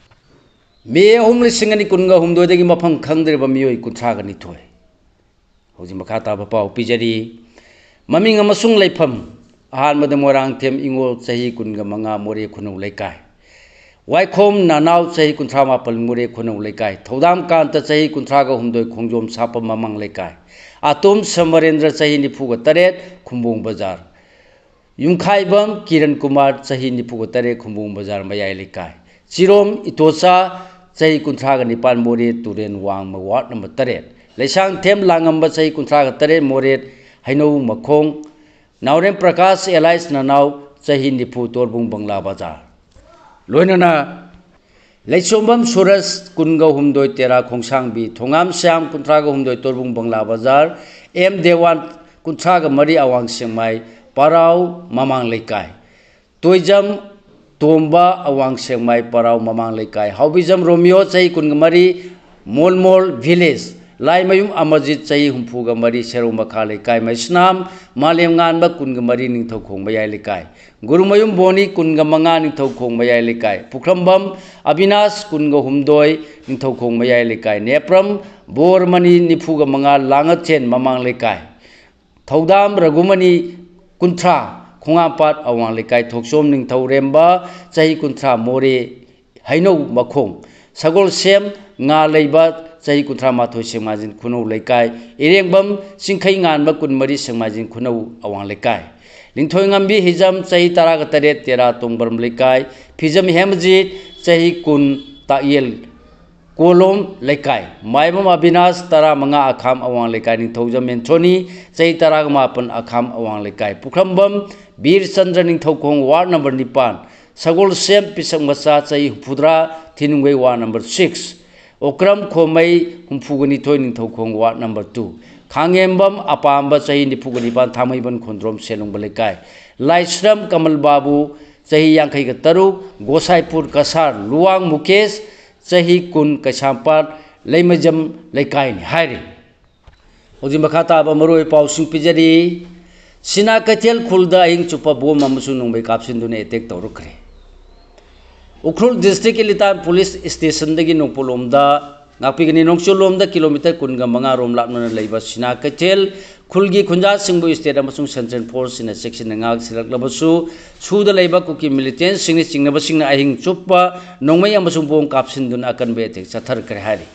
ꯃꯦ ꯑꯍꯨꯝ, ꯂꯤꯁꯤꯡ ꯑꯅꯤ ꯀꯨꯟꯒ ꯍꯨꯝꯗꯣꯏꯗꯒꯤ ꯃꯐꯝ ꯈꯪꯗ꯭ꯔꯤꯕ ꯃꯤꯑꯣꯏ ꯀꯨꯟꯊ꯭ꯔꯥꯒ ꯅꯤꯊꯣꯏ꯫ ꯍꯧꯖꯤꯛ ꯃꯈꯥ ꯇꯥꯕ ꯄꯥꯎ ꯄꯤꯖꯔꯤ꯫ ꯃꯃꯤꯡ ꯑꯃꯁꯨꯡ ꯂꯩꯐꯝ: ꯑꯍꯥꯟꯕꯗ ꯃꯣꯏꯔꯥꯡꯊꯦꯝ ꯏꯉꯣꯜ, ꯆꯍꯤ ꯀꯨꯟꯒ ꯃꯉꯥ, ꯃꯣꯔꯦ ꯈꯨꯅꯧ ꯂꯩꯀꯥꯏ꯫ ꯋꯥꯏꯈꯣꯝ ꯅꯅꯥꯎ, ꯆꯍꯤ ꯀꯨꯟꯊ꯭ꯔꯥ ꯃꯥꯄꯜ, ꯃꯣꯔꯦ ꯈꯨꯅꯧ ꯂꯩꯀꯥꯏ꯫ ꯊꯧꯗꯥꯝ ꯀꯥꯟꯇ, ꯆꯍꯤ ꯀꯨꯟꯊ꯭ꯔꯥꯒ ꯍꯨꯝꯗꯣꯏ, ꯈꯣꯡꯖꯣꯝ ꯁꯥꯄꯝ ꯃꯃꯥꯡ ꯂꯩꯀꯥꯏ꯫ ꯑꯇꯣꯝ ꯁꯃꯔꯦꯟꯗ꯭ꯔ, ꯆꯍꯤ ꯅꯤꯐꯨꯒ ꯇꯔꯦꯠ, ꯈꯨꯝꯕꯣꯡ ꯕꯖꯥꯔ꯫ ꯌꯨꯝꯈꯥꯏꯕꯝ ꯀꯤꯔꯟ ꯀꯨꯃꯥꯔ, ꯆꯍꯤ ꯅꯤꯐꯨꯒ ꯇꯔꯦꯠ, ꯈꯨꯝꯕꯣꯡ ꯕꯖꯥꯔ ꯃꯌꯥꯏ ꯂꯩꯀꯥꯏ꯫ ꯆꯤꯔꯣꯝ ꯏꯇꯣꯆꯥ, ꯆꯍꯤ ꯀꯨꯟꯊ꯭ꯔꯥꯒ ꯅꯤꯄꯥꯟ, ꯃꯣꯔꯦ ꯇꯨꯔꯦꯟ ꯋꯥꯡꯃ, ꯋꯥꯔꯗ ꯅꯝꯕꯔ ꯇꯔꯦꯠ꯫ ꯂꯩꯁꯥꯡꯊꯦꯝ ꯂꯥꯡꯉꯝꯕ, ꯆꯍꯤ ꯀꯨꯟꯊ꯭ꯔꯥꯒ ꯇꯔꯦꯠ, ꯃꯣꯔꯦ ꯍꯩꯅꯧ ꯃꯈꯣꯡ꯫ ꯅꯥꯎꯔꯦꯝ ꯄ꯭ꯔꯀꯥꯁ, ꯑꯦꯂꯥꯏꯁ ꯅꯅꯥꯎ, ꯆꯍꯤ ꯅꯤꯐꯨ, ꯇꯣꯔꯕꯨꯡ ꯕꯪꯂꯥ ꯕꯖꯥꯔ꯫ ꯂꯣꯏꯅꯅ ꯂꯩꯆꯣꯝꯕꯝ ꯁꯨꯔꯖ, ꯀꯨꯟꯒ ꯍꯨꯝꯗꯣꯏ, ꯇꯦꯔꯥ ꯈꯣꯡꯁꯥꯡꯕꯤ꯫ ꯊꯣꯉꯥꯝ ꯁ꯭ꯌꯥꯝ, ꯀꯨꯟꯊ꯭ꯔꯥꯒ ꯍꯨꯝꯗꯣꯏ, ꯇꯣꯔꯕꯨꯡ ꯕꯪꯂꯥ ꯕꯖꯥꯔ꯫ ꯑꯦꯝ ꯗꯦꯋꯥꯟ, ꯀꯨꯟꯊ꯭ꯔꯥꯒ ꯃꯔꯤ, ꯑꯋꯥꯡ ꯁꯦꯛꯃꯥꯏ, ꯄꯔꯥꯎ ꯃꯃꯥꯡ ꯂꯩꯀꯥꯏ꯫ ꯇꯣꯏꯖꯝ ꯇꯣꯝꯕ, ꯑꯋꯥꯡ ꯁꯦꯛꯃꯥꯏ, ꯄꯔꯥꯎ ꯃꯃꯥꯡ ꯂꯩꯀꯥꯏ꯫ ꯍꯥꯎꯕꯤꯖꯝ ꯔꯣꯃꯤꯌꯣ, ꯆꯍꯤ ꯀꯨꯟꯒ ꯃꯔꯤ, ꯃꯣꯜꯃꯣꯜ ꯚꯤꯂꯦꯖ꯫ ꯂꯥꯏꯃꯌꯨꯝ ꯑꯃꯔꯖꯤꯠ, ꯆꯍꯤ ꯍꯨꯝꯐꯨꯒ ꯃꯔꯤ, ꯁꯦꯔꯧ ꯃꯈꯥ ꯂꯩꯀꯥꯏ꯫ ꯃꯩꯁꯅꯥꯝ ꯃꯥꯂꯦꯝꯉꯥꯟꯕ, ꯀꯨꯟꯒ ꯃꯔꯤ, ꯅꯤꯡꯊꯧꯈꯣꯡ ꯃꯌꯥꯏ ꯂꯩꯀꯥꯏ꯫ ꯒꯨꯔꯨꯃꯌꯨꯝ ꯕꯣꯅꯤ, ꯀꯨꯟꯒ ꯃꯉꯥ, ꯅꯤꯡꯊꯧꯈꯣꯡ ꯃꯌꯥꯏ ꯂꯩꯀꯥꯏ꯫ ꯄꯨꯈ꯭ꯔꯝꯕꯝ ꯑꯕꯤꯅꯥꯁ, ꯀꯨꯟꯒ ꯍꯨꯝꯗꯣꯏ, ꯅꯤꯡꯊꯧꯈꯣꯡ ꯃꯌꯥꯏ ꯂꯩꯀꯥꯏ꯫ ꯅꯦꯄ꯭ꯔꯝ ꯕꯣꯔꯃꯅꯤ, ꯅꯤꯐꯨꯒ ꯃꯉꯥ, ꯂꯥꯡꯉꯊꯦꯟ ꯃꯃꯥꯡ ꯂꯩꯀꯥꯏ꯫ ꯊꯧꯗꯥꯝ ꯔꯘꯨꯃꯅꯤ, ꯀꯨꯟꯊ꯭ꯔꯥ, ꯈꯣꯡꯉꯥꯝꯄꯥꯠ ꯑꯋꯥꯡ ꯂꯩꯀꯥꯏ꯫ ꯊꯣꯛꯆꯣꯝ ꯅꯤꯡꯊꯧꯔꯦꯝꯕ, ꯆꯍꯤ ꯀꯨꯟꯊ꯭ꯔꯥ, ꯃꯣꯔꯦ ꯍꯩꯅꯧ ꯃꯈꯣꯡ꯫ ꯁꯒꯣꯜꯁꯦꯝ ꯉꯥ ꯂꯩꯕ, ꯆꯍꯤ ꯀꯨꯟꯊ꯭ꯔꯥ ꯃꯥꯊꯣꯏ, ꯁꯦꯛꯃꯥꯏꯖꯤꯡ ꯈꯨꯅꯧ ꯂꯩꯀꯥꯏ꯫ ꯏꯔꯦꯡꯕꯝ ꯆꯤꯡꯈꯩ ꯉꯥꯟꯕ, ꯀꯨꯟꯃꯔꯤ, ꯁꯦꯛꯃꯥꯏꯖꯤꯡ ꯈꯨꯅꯧ ꯑꯋꯥꯡ ꯂꯩꯀꯥꯏ꯫ ꯂꯤꯡꯊꯣꯏꯉꯝꯕꯤ ꯍꯤꯖꯝ, ꯆꯍꯤ ꯇꯔꯥꯒ ꯇꯔꯦꯠ, ꯇꯦꯔꯥ ꯇꯣꯡꯕ꯭ꯔꯝ ꯂꯩꯀꯥꯏ꯫ ꯐꯤꯖꯝ ꯍꯦꯃꯖꯤꯠ, ꯆꯍꯤ ꯀꯨꯟ, ꯇꯥꯛꯌꯦꯜ ꯀꯣꯂꯣꯝ ꯂꯩꯀꯥꯏ꯫ ꯃꯥꯏꯕꯝ ꯑꯕꯤꯅꯥꯁ, ꯇꯔꯥꯃꯉꯥ, ꯑꯈꯥꯝ ꯑꯋꯥꯡ ꯂꯩꯀꯥꯏ꯫ ꯅꯤꯡꯊꯧꯖꯝ ꯑꯦꯟꯊꯣꯅꯤ, ꯆꯍꯤ ꯇꯔꯥꯒ ꯃꯥꯄꯟ, ꯑꯈꯥꯝ ꯑꯋꯥꯡ ꯂꯩꯀꯥꯏ꯫ ꯄꯨꯈ꯭ꯔꯝꯕꯝ ꯕꯤꯔꯆꯟꯗ꯭ꯔ, ꯅꯤꯡꯊꯧꯈꯣꯡ, ꯋꯥꯔꯗ ꯅꯝꯕꯔ ꯅꯤꯄꯥꯟ꯫ ꯁꯒꯣꯜꯁꯦꯝ ꯄꯤꯁꯛ ꯃꯆꯥ, ꯆꯍꯤ ꯍꯨꯝꯐꯨꯇꯔꯥ, ꯊꯤꯅꯨꯡꯒꯩ, ꯋꯥꯔꯗ ꯅꯝꯕꯔ ꯁꯤꯛꯁ꯫ ꯑꯣꯀ꯭ꯔꯝ ꯈꯣꯃꯩ, ꯍꯨꯝꯐꯨꯒ ꯅꯤꯊꯣꯏ, ꯅꯤꯡꯊꯧꯈꯣꯡ, ꯋꯥꯔꯗ ꯅꯝꯕꯔ ꯇꯨ꯫ ꯈꯥꯡꯉꯦꯝꯕꯝ ꯑꯄꯥꯝꯕ, ꯆꯍꯤ ꯅꯤꯐꯨꯒ ꯅꯤꯄꯥꯟ, ꯊꯥꯡꯃꯩꯕꯟ ꯈꯣꯟꯗ꯭ꯔꯣꯝ ꯁꯦꯂꯨꯡꯕ ꯂꯩꯀꯥꯏ꯫ ꯂꯥꯏꯁ꯭ꯔꯝ ꯀꯃꯜ ꯕꯥꯕꯨ, ꯆꯍꯤ ꯌꯥꯡꯈꯩꯒ ꯇꯔꯨꯛ, ꯒꯣꯁꯥꯏꯄꯨꯔ ꯀꯁꯥꯔ꯫ ꯂꯨꯋꯥꯡ ꯃꯨꯀꯦꯁ, ꯆꯍꯤ ꯀꯨꯟ, ꯀꯩꯁꯥꯝꯄꯥꯠ ꯂꯩꯃꯖꯝ ꯂꯩꯀꯥꯏꯅꯤ ꯍꯥꯏꯔꯤ꯫ ꯍꯧꯖꯤꯛ ꯃꯈꯥ ꯇꯥꯕ ꯃꯔꯨꯑꯣꯏꯕ ꯄꯥꯎꯁꯤꯡ ꯄꯤꯖꯔꯤ꯫ ꯁꯤꯅꯥ ꯀꯩꯊꯦꯜ ꯈꯨꯜꯗ ꯑꯍꯤꯡ ꯆꯨꯞꯄ ꯕꯣꯝ ꯑꯃꯁꯨꯡ ꯅꯣꯡꯃꯩ ꯀꯥꯞꯁꯤꯟꯗꯨꯅ ꯑꯦꯇꯦꯛ ꯇꯧꯔꯛꯈ꯭ꯔꯦ꯫ ꯎꯈ꯭ꯔꯨꯜ ꯗꯤꯁꯇ꯭ꯔꯤꯛꯀꯤ ꯂꯤꯇꯥꯟ ꯄꯨꯂꯤꯁ ꯁ꯭ꯇꯦꯁꯟꯗꯒꯤ ꯅꯣꯡꯄꯣꯛꯂꯣꯝꯗ ꯉꯥꯛꯄꯤꯒꯅꯤ꯫ ꯅꯣꯡꯆꯨꯞꯂꯣꯝꯗ ꯀꯤꯂꯣꯃꯤꯇꯔ ꯀꯨꯟꯒ ꯃꯉꯥ ꯔꯣꯝ ꯂꯥꯞꯅꯅ ꯂꯩꯕ ꯁꯤꯅꯥ ꯀꯩꯊꯦꯜ ꯈꯨꯜꯒꯤ ꯈꯨꯟꯖꯥꯁꯤꯡꯕꯨ state ꯑꯃꯁꯨꯡ central forceꯁꯤꯡꯅ ꯆꯦꯛꯁꯤꯟꯅ ꯉꯥꯛ ꯁꯦꯜꯂꯛꯂꯕꯁꯨ, ꯁꯨꯗ ꯂꯩꯕ ꯀꯨꯀꯤ militantꯁꯤꯡꯅ ꯆꯤꯡꯅꯕꯁꯤꯡꯅ ꯑꯍꯤꯡ ꯆꯨꯞꯄ ꯅꯣꯡꯃꯩ ꯑꯃꯁꯨꯡ ꯕꯣꯝ ꯀꯥꯞꯁꯤꯟꯗꯨꯅ ꯑꯀꯟꯕ attack ꯆꯠꯊꯔꯛꯈ꯭ꯔꯦ ꯍꯥꯏꯔꯤ꯫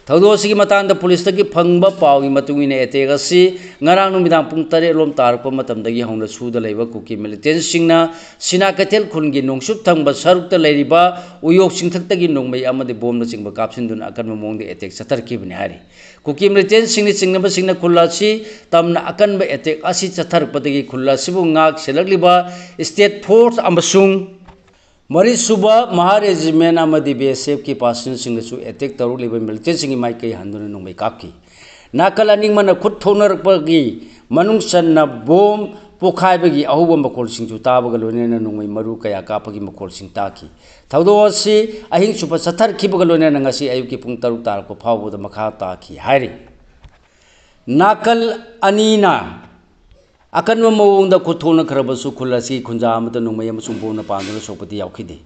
ꯊꯧꯗꯣꯛ ꯑꯁꯤꯒꯤ ꯃꯇꯥꯡꯗ ꯄꯨꯂꯤꯁꯇꯒꯤ ꯐꯪꯕ ꯄꯥꯎꯒꯤ ꯃꯇꯨꯡ ꯏꯟꯅ, attack ꯑꯁꯤ ꯉꯔꯥꯡ ꯅꯨꯃꯤꯗꯥꯡ ꯄꯨꯡ ꯇꯔꯦꯠ ꯂꯣꯝ ꯇꯥꯔꯛꯄ ꯃꯇꯝꯗꯒꯤ ꯍꯧꯅ ꯁꯨꯗ ꯂꯩꯕ ꯀꯨꯀꯤ militantꯁꯤꯡꯅ ꯁꯤꯅꯥ ꯀꯩꯊꯦꯜ ꯈꯨꯟꯒꯤ ꯅꯣꯡꯆꯨꯞ ꯊꯪꯕ ꯁꯔꯨꯛꯇ ꯂꯩꯔꯤꯕ ꯎꯌꯣꯛ ꯆꯤꯡꯊꯛꯇꯒꯤ ꯅꯣꯡꯃꯩ ꯑꯃꯗꯤ ꯕꯣꯝꯅꯆꯤꯡꯕ ꯀꯥꯞꯁꯤꯟꯗꯨꯅ ꯑꯀꯟꯕ ꯃꯑꯣꯡꯗ attack ꯆꯠꯊꯔꯛꯈꯤꯕꯅꯤ ꯍꯥꯏꯔꯤ꯫ ꯀꯨꯀꯤ militantꯁꯤꯡꯅ ꯆꯤꯡꯅꯕꯁꯤꯡꯅ ꯈꯨꯜ ꯑꯁꯤ ꯇꯝꯅ ꯑꯀꯟꯕ attack ꯑꯁꯤ ꯆꯠꯊꯔꯛꯄꯗꯒꯤ ꯈꯨꯜ ꯑꯁꯤꯕꯨ ꯉꯥꯛ ꯁꯦꯜꯂꯛꯂꯤꯕ state force ꯑꯃꯁꯨꯡ ꯃꯔꯤꯁꯨꯕ ꯃꯍꯥ regiment ꯑꯃꯗꯤ BSFꯀꯤ personnelꯁꯤꯡꯅꯁꯨ attack ꯇꯧꯔꯛꯂꯤꯕ militantꯁꯤꯡꯒꯤ ꯃꯥꯏꯀꯩ ꯍꯟꯗꯨꯅ ꯅꯣꯡꯃꯩ ꯀꯥꯞꯈꯤ꯫ ꯅꯥꯀꯜ ꯑꯅꯤꯃꯛꯅ ꯈꯨꯠ ꯊꯣꯛꯅꯔꯛꯄꯒꯤ ꯃꯅꯨꯡ ꯆꯟꯅ ꯕꯣꯝ ꯄꯣꯈꯥꯏꯕꯒꯤ ꯑꯍꯧꯕ ꯃꯈꯣꯜꯁꯤꯡꯁꯨ ꯇꯥꯕꯒ ꯂꯣꯏꯅꯅ ꯅꯣꯡꯃꯩ ꯃꯔꯨ ꯀꯌꯥ ꯀꯥꯞꯄꯒꯤ ꯃꯈꯣꯜꯁꯤꯡ ꯇꯥꯈꯤ꯫ ꯊꯧꯗꯣꯛ ꯑꯁꯤ ꯑꯍꯤꯡ ꯆꯨꯞꯄ ꯆꯠꯊꯔꯛꯈꯤꯕꯒ ꯂꯣꯏꯅꯅ ꯉꯁꯤ ꯑꯌꯨꯛꯀꯤ ꯄꯨꯡ ꯇꯔꯨꯛ ꯇꯥꯔꯛꯄ ꯐꯥꯎꯕꯗ ꯃꯈꯥ ꯇꯥꯈꯤ ꯍꯥꯏꯔꯤ꯫ ꯅꯥꯀꯜ ꯑꯅꯤꯅ ꯑꯀꯟꯕ ꯃꯑꯣꯡꯗ ꯈꯨꯠ ꯊꯣꯛꯅꯈ꯭ꯔꯕꯁꯨ, ꯈꯨꯜ ꯑꯁꯤꯒꯤ ꯈꯨꯟꯖꯥ ꯑꯃꯠꯇ ꯅꯣꯡꯃꯩ ꯑꯃꯁꯨꯡ ꯕꯣꯝꯅ ꯄꯥꯟꯗꯨꯅ ꯁꯣꯛꯄꯗꯤ ꯌꯥꯎꯈꯤꯗꯦ꯫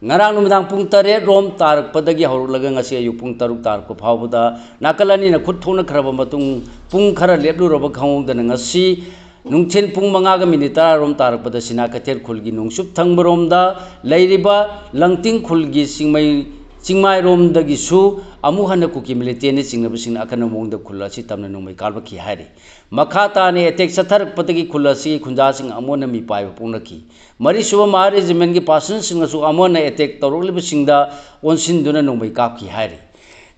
ꯉꯔꯥꯡ ꯅꯨꯃꯤꯗꯥꯡ ꯄꯨꯡ ꯇꯔꯦꯠ ꯔꯣꯝ ꯇꯥꯔꯛꯄꯗꯒꯤ ꯍꯧꯔꯛꯂꯒ ꯉꯁꯤ ꯑꯌꯨꯛ ꯄꯨꯡ ꯇꯔꯨꯛ ꯇꯥꯔꯛꯄ ꯐꯥꯎꯕꯗ ꯅꯥꯀꯜ ꯑꯅꯤꯅ ꯈꯨꯠ ꯊꯣꯛꯅꯈ꯭ꯔꯕ ꯃꯇꯨꯡ, ꯄꯨꯡ ꯈꯔ ꯂꯦꯞꯂꯨꯔꯕ ꯈꯪꯍꯧꯗꯅ ꯉꯁꯤ ꯅꯨꯡꯊꯤꯜ ꯄꯨꯡ ꯃꯉꯥꯒ minute ꯇꯔꯥ ꯔꯣꯝ ꯇꯥꯔꯛꯄꯗ ꯁꯤꯅꯥ ꯀꯩꯊꯦꯜ ꯈꯨꯜꯒꯤ ꯅꯣꯡꯆꯨꯞ ꯊꯪꯕꯔꯣꯝꯗ ꯂꯩꯔꯤꯕ ꯂꯪꯇꯤꯡ ꯈꯨꯜꯒꯤ ꯆꯤꯡꯃꯩ, ꯆꯤꯡꯃꯥꯏꯔꯣꯝꯗꯒꯤꯁꯨ ꯑꯃꯨꯛ ꯍꯟꯅ ꯀꯨꯀꯤ militantꯅ ꯆꯤꯡꯅꯕꯁꯤꯡꯅ ꯑꯀꯟꯕ ꯃꯑꯣꯡꯗ ꯈꯨꯜ ꯑꯁꯤ ꯇꯝꯅ ꯅꯣꯡꯃꯩ ꯀꯥꯞꯂꯛꯈꯤ ꯍꯥꯏꯔꯤ꯫ ꯃꯈꯥ ꯇꯥꯅ attack ꯆꯠꯊꯔꯛꯄꯗꯒꯤ ꯈꯨꯜ ꯑꯁꯤꯒꯤ ꯈꯨꯟꯖꯥꯁꯤꯡ ꯑꯃꯨꯛ ꯍꯟꯅ ꯃꯤꯄꯥꯏꯕ ꯄꯣꯛꯅꯈꯤ꯫ ꯃꯔꯤꯁꯨꯕ ꯃꯍꯥ regimentꯀꯤ personnelꯁꯤꯡꯅꯁꯨ ꯑꯃꯨꯛ ꯍꯟꯅ attack ꯇꯧꯔꯛꯂꯤꯕꯁꯤꯡꯗ ꯑꯣꯟꯁꯤꯟꯗꯨꯅ ꯅꯣꯡꯃꯩ ꯀꯥꯞꯈꯤ ꯍꯥꯏꯔꯤ꯫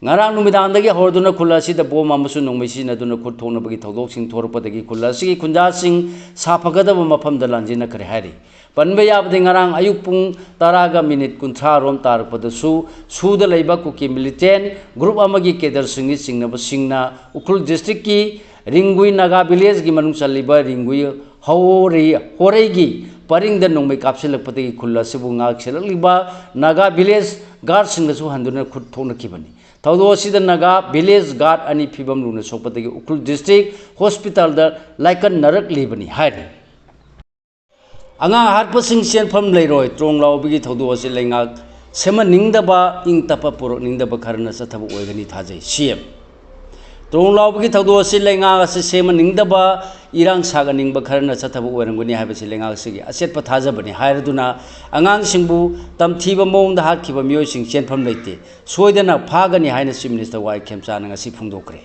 ꯉꯔꯥꯡ ꯅꯨꯃꯤꯗꯥꯡꯗꯒꯤ ꯍꯧꯔꯗꯨꯅ ꯈꯨꯜ ꯑꯁꯤꯗ ꯕꯣꯝ ꯑꯃꯁꯨꯡ ꯅꯣꯡꯃꯩ ꯁꯤꯖꯤꯟꯅꯗꯨꯅ ꯈꯨꯠ ꯊꯣꯛꯅꯕꯒꯤ ꯊꯧꯗꯣꯛꯁꯤꯡ ꯊꯣꯔꯛꯄꯗꯒꯤ ꯈꯨꯜ ꯑꯁꯤꯒꯤ ꯈꯨꯟꯖꯥꯁꯤꯡ ꯁꯥꯐꯒꯗꯕ ꯃꯐꯝꯗ ꯂꯥꯟꯖꯦꯟꯅꯈ꯭ꯔꯦ ꯍꯥꯏꯔꯤ꯫ ꯄꯟꯕ ꯌꯥꯕꯗꯤ, ꯉꯔꯥꯡ ꯑꯌꯨꯛ ꯄꯨꯡ ꯇꯔꯥꯒ minute ꯀꯨꯟꯊ꯭ꯔꯥ ꯔꯣꯝ ꯇꯥꯔꯛꯄꯗꯁꯨ ꯁꯨꯗ ꯂꯩꯕ ꯀꯨꯀꯤ militant group ꯑꯃꯒꯤ cadreꯁꯤꯡꯒꯤ ꯆꯤꯡꯅꯕꯁꯤꯡꯅ ꯎꯈ꯭ꯔꯨꯜ districtꯀꯤ ꯔꯤꯡꯒꯨꯏ ꯅꯥꯒꯥ villageꯀꯤ ꯃꯅꯨꯡ ꯆꯜꯂꯤꯕ ꯔꯤꯡꯒꯨꯏ ꯍꯣꯔꯩ, ꯍꯣꯔꯩꯒꯤ ꯄꯔꯤꯡꯗ ꯅꯣꯡꯃꯩ ꯀꯥꯞꯁꯤꯜꯂꯛꯄꯗꯒꯤ ꯈꯨꯜ ꯑꯁꯤꯕꯨ ꯉꯥꯛ ꯁꯦꯜꯂꯛꯂꯤꯕ ꯅꯥꯒꯥ village guardꯁꯤꯡꯅꯁꯨ ꯍꯟꯗꯨꯅ ꯈꯨꯠ ꯊꯣꯛꯅꯈꯤꯕꯅꯤ꯫ ꯊꯧꯗꯣꯛ ꯑꯁꯤꯗ ꯅꯥꯒꯥ village guard ꯑꯅꯤ ꯐꯤꯕꯝ ꯂꯨꯅ ꯁꯣꯛꯄꯗꯒꯤ ꯎꯈ꯭ꯔꯨꯜ district hospitalꯗ ꯂꯥꯏꯀꯠꯅꯔꯛꯂꯤꯕꯅꯤ ꯍꯥꯏꯔꯤ꯫ ꯑꯉꯥꯡ ꯍꯥꯠꯄꯁꯤꯡ ꯆꯦꯟꯐꯝ ꯂꯩꯔꯣꯏ, ꯇ꯭ꯔꯣꯡ ꯂꯥꯎꯕꯒꯤ ꯊꯧꯗꯣꯛ ꯑꯁꯤ ꯂꯩꯉꯥꯛ ꯁꯦꯝꯍꯟꯅꯤꯡꯗꯕ, ꯏꯪ ꯇꯞꯄ ꯄꯨꯔꯛꯅꯤꯡꯗꯕ ꯈꯔꯅ ꯆꯠꯊꯕ ꯑꯣꯏꯒꯅꯤ ꯊꯥꯖꯩ꯫ ꯁꯤ ꯑꯦꯝ꯫ ꯇ꯭ꯔꯣꯡ ꯂꯥꯎꯕꯒꯤ ꯊꯧꯗꯣꯛ ꯑꯁꯤ ꯂꯩꯉꯥꯛ ꯑꯁꯤ ꯁꯦꯝꯍꯟꯅꯤꯡꯗꯕ, ꯏꯔꯥꯡ ꯁꯥꯒꯠꯅꯤꯡꯕ ꯈꯔꯅ ꯆꯠꯊꯕ ꯑꯣꯏꯔꯝꯒꯅꯤ ꯍꯥꯏꯕꯁꯤ ꯂꯩꯉꯥꯛ ꯑꯁꯤꯒꯤ ꯑꯆꯦꯠꯄ ꯊꯥꯖꯕꯅꯤ꯫ ꯍꯥꯏꯔꯗꯨꯅ ꯑꯉꯥꯡꯁꯤꯡꯕꯨ ꯇꯝꯊꯤꯕ ꯃꯑꯣꯡꯗ ꯍꯥꯠꯈꯤꯕ ꯃꯤꯑꯣꯏꯁꯤꯡ ꯆꯦꯟꯐꯝ ꯂꯩꯇꯦ, ꯁꯣꯏꯗꯅ ꯐꯥꯒꯅꯤ ꯍꯥꯏꯅ Chief Minister ꯋꯥꯏ ꯈꯦꯝꯆꯥꯅ ꯉꯁꯤ ꯐꯣꯡꯗꯣꯛꯈ꯭ꯔꯦ꯫